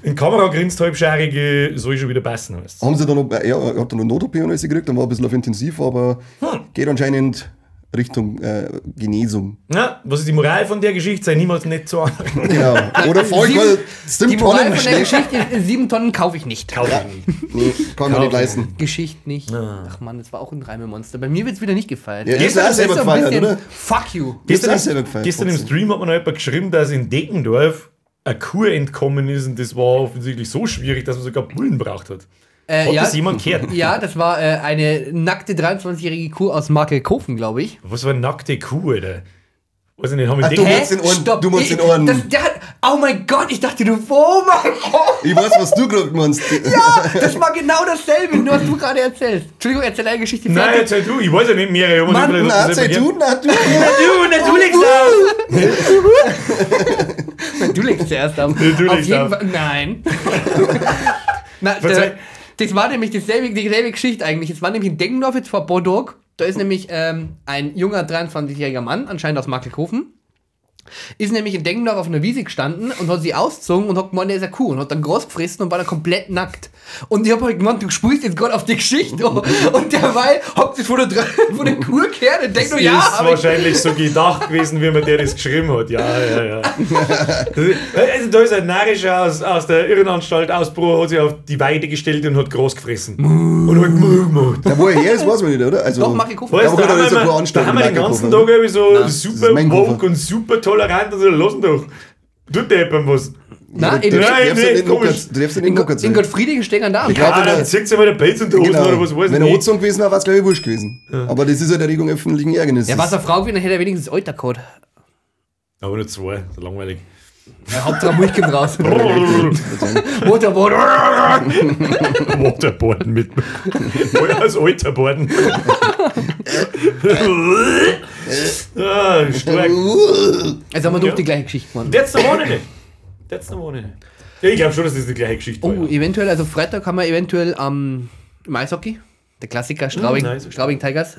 A: In Kamera grinst halbscheirig, soll schon wieder passen. Heißt.
C: Haben sie dann noch, ja, er hat dann noch Not-OP und alles gekriegt, dann war ein bisschen auf Intensiv, aber geht anscheinend Richtung Genesung.
A: Na, was ist die Moral von der Geschichte? Sei niemals nicht zu anderen.
C: Genau. Oder voll, weil
B: Die Moral
C: Tonnen
B: von der Geschichte ist, 7 Tonnen kaufe ich nicht.
A: Kauf ich nicht.
C: Nee, kann man nicht leisten.
B: Geschichte nicht. Ach Mann, das war auch ein Reimemonster. Bei mir wird es wieder nicht gefeiert.
C: Ja,
A: Gestern
C: das ist auch selber
B: ist so ein
C: gefeiert,
B: bisschen
C: oder?
B: Fuck you.
C: Gestern auch selber gefeiert.
A: Gestern im Stream hat mir noch jemand geschrieben, dass in Deckendorf eine Kuh entkommen ist und das war offensichtlich so schwierig, dass man sogar Bullen braucht hat. Hat
B: ja,
A: das jemand gehört?
B: Ja, das war eine nackte 23-jährige Kuh aus Markelkofen, glaube ich.
A: Was war eine nackte Kuh, Alter? Weiß ich nicht, haben wir
C: Ach, du meinst den Ohren, du meinst den Ohren.
B: Oh mein Gott, ich dachte du, oh mein Gott.
C: Ich weiß, was du gerade meinst.
B: Ja, das war genau dasselbe, nur was du gerade erzählst. Entschuldigung, erzähl deine Geschichte
A: Nein,
B: fertig.
A: erzähl du, ich weiß ja nicht mehr. Ich
B: Mann,
C: Na, erzähl du, na, du.
A: Na, du legst auf.
B: Nein, du legst zuerst auf.
A: Du legst
B: auf jeden
A: auf.
B: Fall, nein. Na,
A: Verzeih.
B: das war nämlich dieselbe Geschichte eigentlich. Es war nämlich in Deggendorf, jetzt vor Bodog. Da ist nämlich ein junger 23-jähriger Mann, anscheinend aus Markelkofen, ist nämlich in Deggendorf auf einer Wiese gestanden und hat sie ausgezogen und hat gemeint, der ist eine Kuh und hat dann groß gefressen und war dann komplett nackt. Und ich hab halt gemeint, du spielst jetzt gerade auf die Geschichte und derweil hockt sich vor der Kur gehört und denkt nur, ja,
A: ist wahrscheinlich so gedacht gewesen, wie man der das geschrieben hat. Ja, ja, ja. Also da ist ein Narrischer aus der Irrenanstalt Ausbruch, hat sich auf die Weide gestellt und hat Gras gefressen. Und hat Muh gemacht.
C: Ja, wo er her ist, weiß man nicht, oder? Also,
B: Doch, mach ich Koffer.
A: Weißt,
C: Ja, aber
A: da,
C: gut,
A: haben
C: da
A: wir, da haben wir den ganzen Tag irgendwie so super woke und super tolerant und so, lassen doch. Tut der jemandem was?
B: Nein,
C: du darfst nicht locker sein.
B: In Gottfrieding stehen da.
C: Ich glaub,
A: ja, dann zieht sich mal der Pelz und die Hosen
C: genau,
A: oder was weiß ich.
C: Wenn er Anzug gewesen wäre, wäre es glaube ich wurscht gewesen. Ja. Aber das ist ja der Erregung öffentlichen Ärgernisses.
B: Ja, was eine Frau gewesen, dann hätte er wenigstens Alter gehabt.
A: Aber nur zwei, so langweilig.
B: Ja, Hauptsache Milch kommt raus. Waterboard.
A: Waterboarden mit. Als Alterboarden. Ah, stark.
B: Also haben wir doch die gleiche Geschichte gemacht.
A: Jetzt noch ohne nicht. Ja, ich glaube schon, dass das die gleiche Geschichte war.
B: Oh, ja. Eventuell, also Freitag haben wir eventuell im Eishockey, der Klassiker Straubing, Straubing Tigers.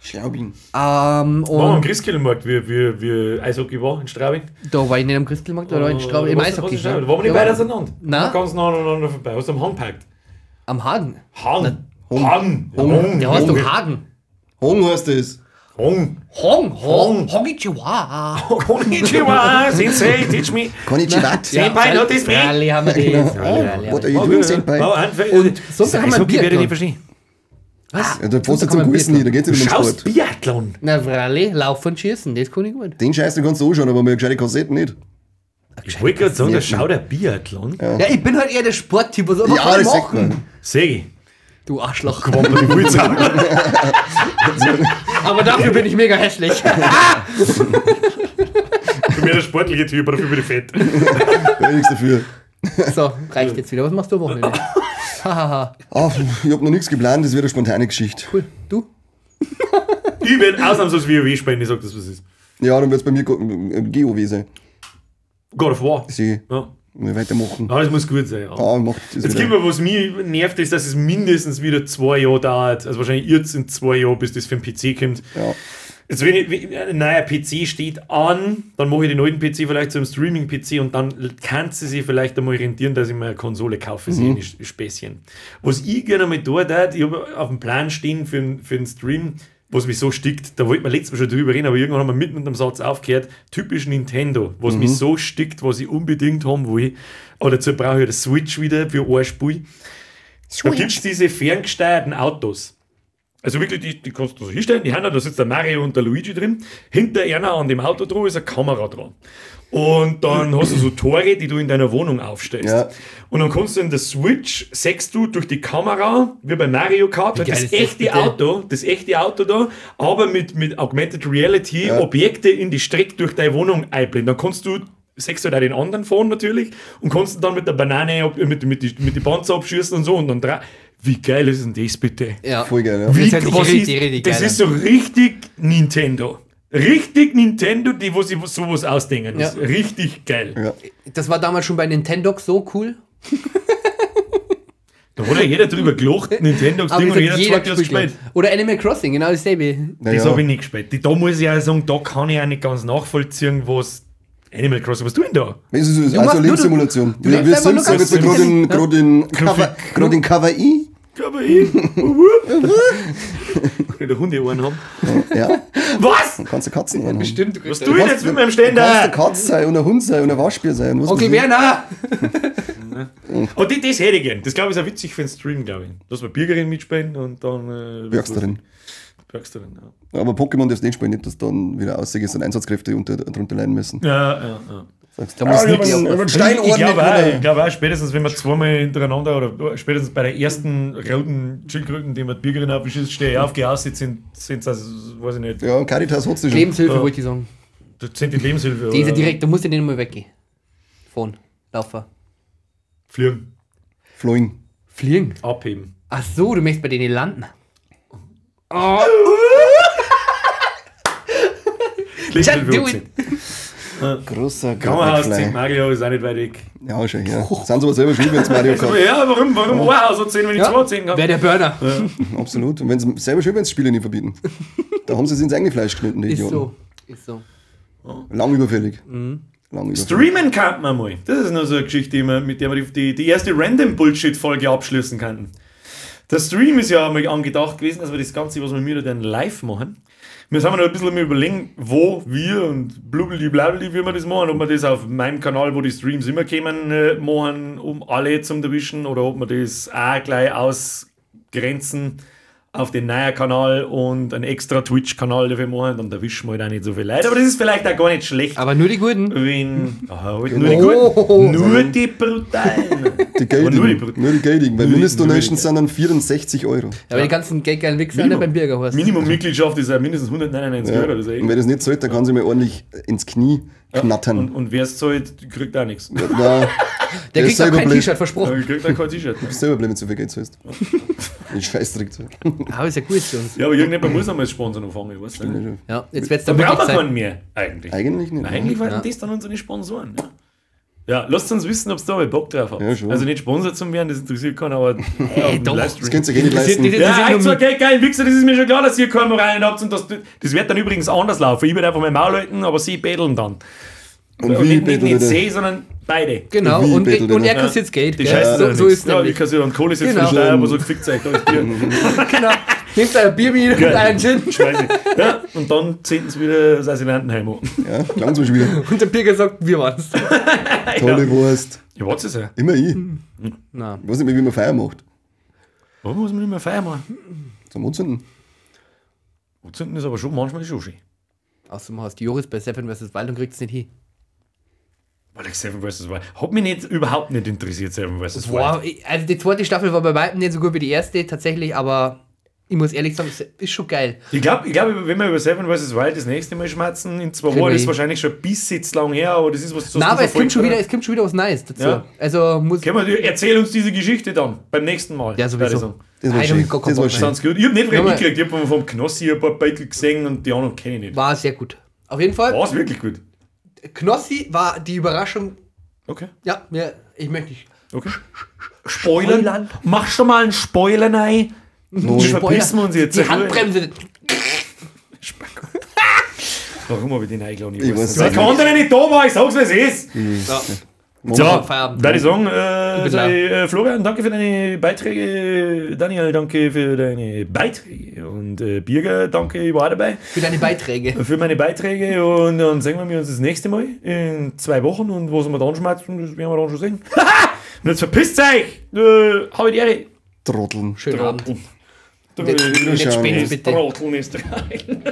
C: Straubing.
B: Und war
A: am Christkindlmarkt, wie Eishockey war in Straubing?
B: Da war ich nicht am Christkindlmarkt, da war ich in Straubing, im Eishockey.
A: Waren wir nicht weit auseinander?
B: Nein.
A: Ganz nah aneinander vorbei. Hast du am Hang gepackt?
B: Am Hagen?
A: Hang. Hang.
B: Hang. Der heißt doch Hagen.
C: Hong heißt das.
A: Hong.
B: Hong. Hong. Hongichiwa.
A: Konnichiwa, Sensei, teach me.
C: Konnichiwa.
A: Senpai, notice me.
B: Alle haben wir das.
C: What are you doing, Senpai?
B: Und Sonntag haben wir Biathlon.
C: Was? Ja, da fährst du zum Gewissen nicht, da geht's nicht um den
A: Sport.
C: Sport.
A: Biathlon?
B: Na, Fralle, Laufen und Schießen, das kann ich gut.
C: Den Scheiß, den kannst du anschauen, aber mir gescheite Kassetten nicht.
A: Ich wollte gerade sagen, da schaut der Biathlon.
B: Ja, ich bin halt eher der Sporttyp, was soll
C: ja,
B: man
C: das
B: machen?
A: Seh ich.
B: Du Arschloch.
A: Aber
B: dafür bin ich mega hässlich.
A: Ich bin mehr der sportliche Typ, aber dafür bin ich fett.
C: Ja, nichts dafür.
B: So, reicht jetzt wieder. Was machst du am Wochenende? Hahaha.
C: Ich hab noch nichts geplant, das wird eine spontane Geschichte.
B: Cool. Du?
A: Ich werde ausnahmslos WoW spielen, ich sag das, was ist.
C: Ja, dann wird es bei mir GOW sein.
A: God of War.
C: Sie.
A: Ja.
C: Weitermachen.
A: Ah, das muss gut sein, ja.
C: Ah, macht das
A: jetzt gibt mir, was mich nervt, ist, dass es mindestens wieder 2 Jahre dauert. Also wahrscheinlich jetzt in 2 Jahren, bis das für den PC kommt.
C: Ja.
A: Jetzt, wenn ein neuer PC steht an, dann mache ich den alten PC vielleicht zu einem Streaming-PC und dann kann sie sich vielleicht einmal rentieren, dass ich mir eine Konsole kaufe, so ein Späßchen. Was ich gerne mal tue, ich habe auf dem Plan stehen für den Stream, was mich so stickt, da wollten wir letztes Mal schon drüber reden, aber irgendwann haben wir mitten in dem Satz aufgehört, typisch Nintendo, was mich so stickt, was ich unbedingt haben will. Aber dazu brauche ich das Switch wieder für ein Spiel. Da gibt es diese ferngesteuerten Autos. Also wirklich, die kannst du so hinstellen, die haben da sitzt der Mario und der Luigi drin. Hinter einer an dem Auto dran ist eine Kamera dran. Und dann hast du so Tore, die du in deiner Wohnung aufstellst.
C: Ja.
A: Und dann kannst du in der Switch, sechst du durch die Kamera, wie bei Mario Kart, das echte Auto da, aber mit Augmented Reality Objekte in die Strecke durch deine Wohnung einblenden. Dann kannst du, sechst du halt auch den anderen fahren natürlich und kannst dann mit der Banane, mit die Panzer abschießen und so und dann Wie geil ist denn das bitte?
B: Ja.
C: Voll geil, ja.
A: Wie,
B: das ist richtig,
A: das
B: geil.
A: Ist so richtig Nintendo. Richtig Nintendo, die wo sich sowas ausdenken. Das ist richtig geil.
C: Ja.
B: Das war damals schon bei Nintendo so cool.
A: Da hat ja jeder drüber gelacht, Nintendo
B: Aber
A: Ding
B: das
A: und
B: hat
A: jeder zweite hat gespielt.
B: Oder Animal Crossing, genau dasselbe.
C: Naja.
A: Das habe ich nicht gespielt. Da muss ich auch sagen, da kann ich auch nicht ganz nachvollziehen, was Animal Crossing, was tun denn da?
C: Das ist also Lebenssimulation.
B: Du
C: Wir
B: lebst
C: sind
B: einfach nur ganz
C: gerade in Kawaii.
A: Kawaii. Kann ich Hundeohren haben?
C: Ja.
A: Was?
C: Dann kannst du Katzenohren haben.
B: Bestimmt.
A: Was tue ich jetzt mit meinem Ständer?
C: Du kannst eine Katze sein und ein Hund sein und ein Waschbär sein. Und was
B: Onkel
C: weiß ich.
B: Werner!
A: Und das hätte ich gern. Das glaube ich ist auch witzig für den Stream, glaube ich. Lass mal Bürgerin mitspielen und dann.
C: Bürgsterin.
A: Bürgsterin, ja.
C: Aber Pokémon darfst du nicht spielen, nicht, dass dann wieder aussieht und Einsatzkräfte drunter leiden müssen.
A: Ja, ja, ja.
C: Sagst,
B: Da muss
C: ich
B: nix.
C: hab einen Steinorden
A: Ich glaube auch,
C: nicht
A: ich glaub auch, spätestens wenn wir zweimal hintereinander oder spätestens bei der ersten roten Schildkröten, die wir die Bürgerin aufgeschießt, stehe ich auf, geh aus, sind also, weiß ich nicht,
C: Ja, Caritas hat's schon.
B: Lebenshilfe wollte ich sagen.
A: das sind die Lebenshilfe.
B: Die ist ja
A: oder
B: direkt, da musst du nicht mehr weggehen. Fahren, laufen.
A: Fliegen,
C: Fliegen.
B: Fliegen.
A: abheben.
B: Ach so, du möchtest bei denen landen. Oh.
A: Lebenshilfe
B: do
A: hochziehen.
C: Großer
A: Kammerhaus,
C: Butterfly.
A: St. Mario ist auch nicht weit weg.
C: Ja, schon, ja. Sind sie aber selber schuld, wenn Mario Kart.
A: Ja, warum ein Haus hat 10, wenn ich zwei 10 kann?
B: Wäre der Burner.
C: Absolut. Und wenn sie selber schuld, wenn sie Spiele nicht verbieten. Da haben sie es ins eigene Fleisch geschnitten, die
B: Ist
C: Idioten.
B: so. Ist so.
C: Lang überfällig. Lange
A: Streamen kann man mal. Das ist noch so eine Geschichte, die man, mit der wir die erste Random-Bullshit-Folge abschließen könnten. Der Stream ist ja einmal angedacht gewesen, dass wir das Ganze, was wir mir dann live machen. Wir sind noch ein bisschen am Überlegen, wo wir und blubli blabli, wie wir das machen. Ob wir das auf meinem Kanal, wo die Streams immer kommen, machen, um alle zum erwischen, oder ob wir das auch gleich ausgrenzen auf den neuen Kanal und einen extra Twitch-Kanal dafür machen, dann erwischen wir halt auch nicht so viel Leute. Aber das ist vielleicht auch gar nicht schlecht.
B: Aber nur die Guten.
A: Wenn, aha, halt nur die Guten. Nur die Brutalen.
C: Die Geldigen. Nur die Brutalen. Nur die Geldigen, weil Mindestdonations sind dann 64 Euro.
B: Ja, aber die ganzen geldgeilen Wichser alle beim Bürgerhorst.
A: Minimum-Mitgliedschaft ist ja mindestens 199 Euro. Das ist
C: und wer das nicht zahlt, dann kann sie mir ordentlich ins Knie knattern.
A: Und wer es zahlt, kriegt auch nichts.
C: Ja,
B: der kriegt auch kein T-Shirt, versprochen.
A: Der kriegt auch kein T-Shirt.
C: Du bist selber blöd, wenn du zu viel Geld zahlst. Ich scheiß direkt.
B: Aber ist ja gut für uns.
A: Ja, aber irgendjemand muss einmal Sponsor anfangen, ich weiß nicht.
B: Ja, jetzt wird's dann
A: wirklich braucht man keinen mehr, eigentlich.
C: Eigentlich nicht.
A: Eigentlich waren das dann unsere Sponsoren. Ja, ja, lasst uns wissen, ob ihr da mal Bock drauf habt.
C: Ja, schon.
A: Also nicht Sponsor zu werden, das interessiert keinen, aber
B: hey, doch.
C: Das könnt ihr eh nicht leisten.
A: Ja, echt so geil, Wichser, das ist mir schon klar, dass ihr keine Moral habt und das wird dann übrigens anders laufen. Ich werde einfach mein Maul halten, aber sie betteln dann.
C: Und wie
A: nicht sie, sondern beide.
B: Genau, und er kassiert Geld.
A: Die Scheiße,
B: so ist es.
A: Ja, ich kassiere und Kohle ist jetzt von Steuer, aber so gefickt euch, da ist Bier.
B: Genau. Nehmt euer Bier mit und einen Gin.
A: Scheiße. Ja, und dann zehnten sie wieder das Asylantenheim an.
C: Ja, klauen sie schon wieder.
B: Und der Birger sagt, wir waren's.
C: Tolle Wurst.
A: Ja, was ist er?
C: Immer ich.
B: Nein.
C: Ich weiß nicht mehr, wie man Feier macht.
A: Warum muss man nicht mehr Feier machen?
C: Zum Anzünden.
A: Anzünden ist aber schon manchmal schon schön.
B: Außer man hast Joris bei Seven vs. Wild und kriegt es nicht hin.
A: Weil ich Seven vs. Wild. Hat mich nicht, überhaupt nicht interessiert, Seven vs. Wild.
B: Wow, also die zweite Staffel war bei weitem nicht so gut wie die erste, tatsächlich, aber ich muss ehrlich sagen, es ist schon geil.
A: Ich glaube, wenn wir über Seven vs. Wild das nächste Mal schmerzen, in 2 Wochen, ist wahrscheinlich schon ein bisschen zu lang her, aber das ist was zu.
B: Nein, aber es kommt schon wieder was Neues dazu.
A: Ja.
B: Also muss.
A: Erzähl uns diese Geschichte dann beim nächsten Mal.
B: Ja, sowieso.
C: Das war schön. Das war schön.
A: Gut. Ich habe nicht viel mitgekriegt, ich habe vom Knossi ein paar Beitel gesehen und die anderen kenne ich nicht.
B: War sehr gut. Auf jeden Fall.
A: War es wirklich gut.
B: Knossi war die Überraschung.
A: Okay.
B: Ja, ich möchte nicht.
A: Okay. Spoilern. Mach schon mal einen Spoiler rein. No. Verpissen wir uns jetzt.
B: Die Handbremse.
A: Warum habe ich den eingeladen?
C: Ich weiß
A: es nicht. Weil der nicht da war, ich sag's, wie es ist.
B: Ja.
A: So, würde ich sagen, Florian, danke für deine Beiträge. Daniel, danke für deine Beiträge. Und Birger, danke, ich war dabei.
B: Für deine Beiträge.
A: Für meine Beiträge. Und dann sehen wir uns das nächste Mal in 2 Wochen. Und was wir dann schmerzen, das werden wir dann schon sehen. Und jetzt verpisst euch! Habe ich die Ehre.
C: Trotteln.
B: Schönen Abend. Nicht spät, bitte.
A: Trotteln ist rein.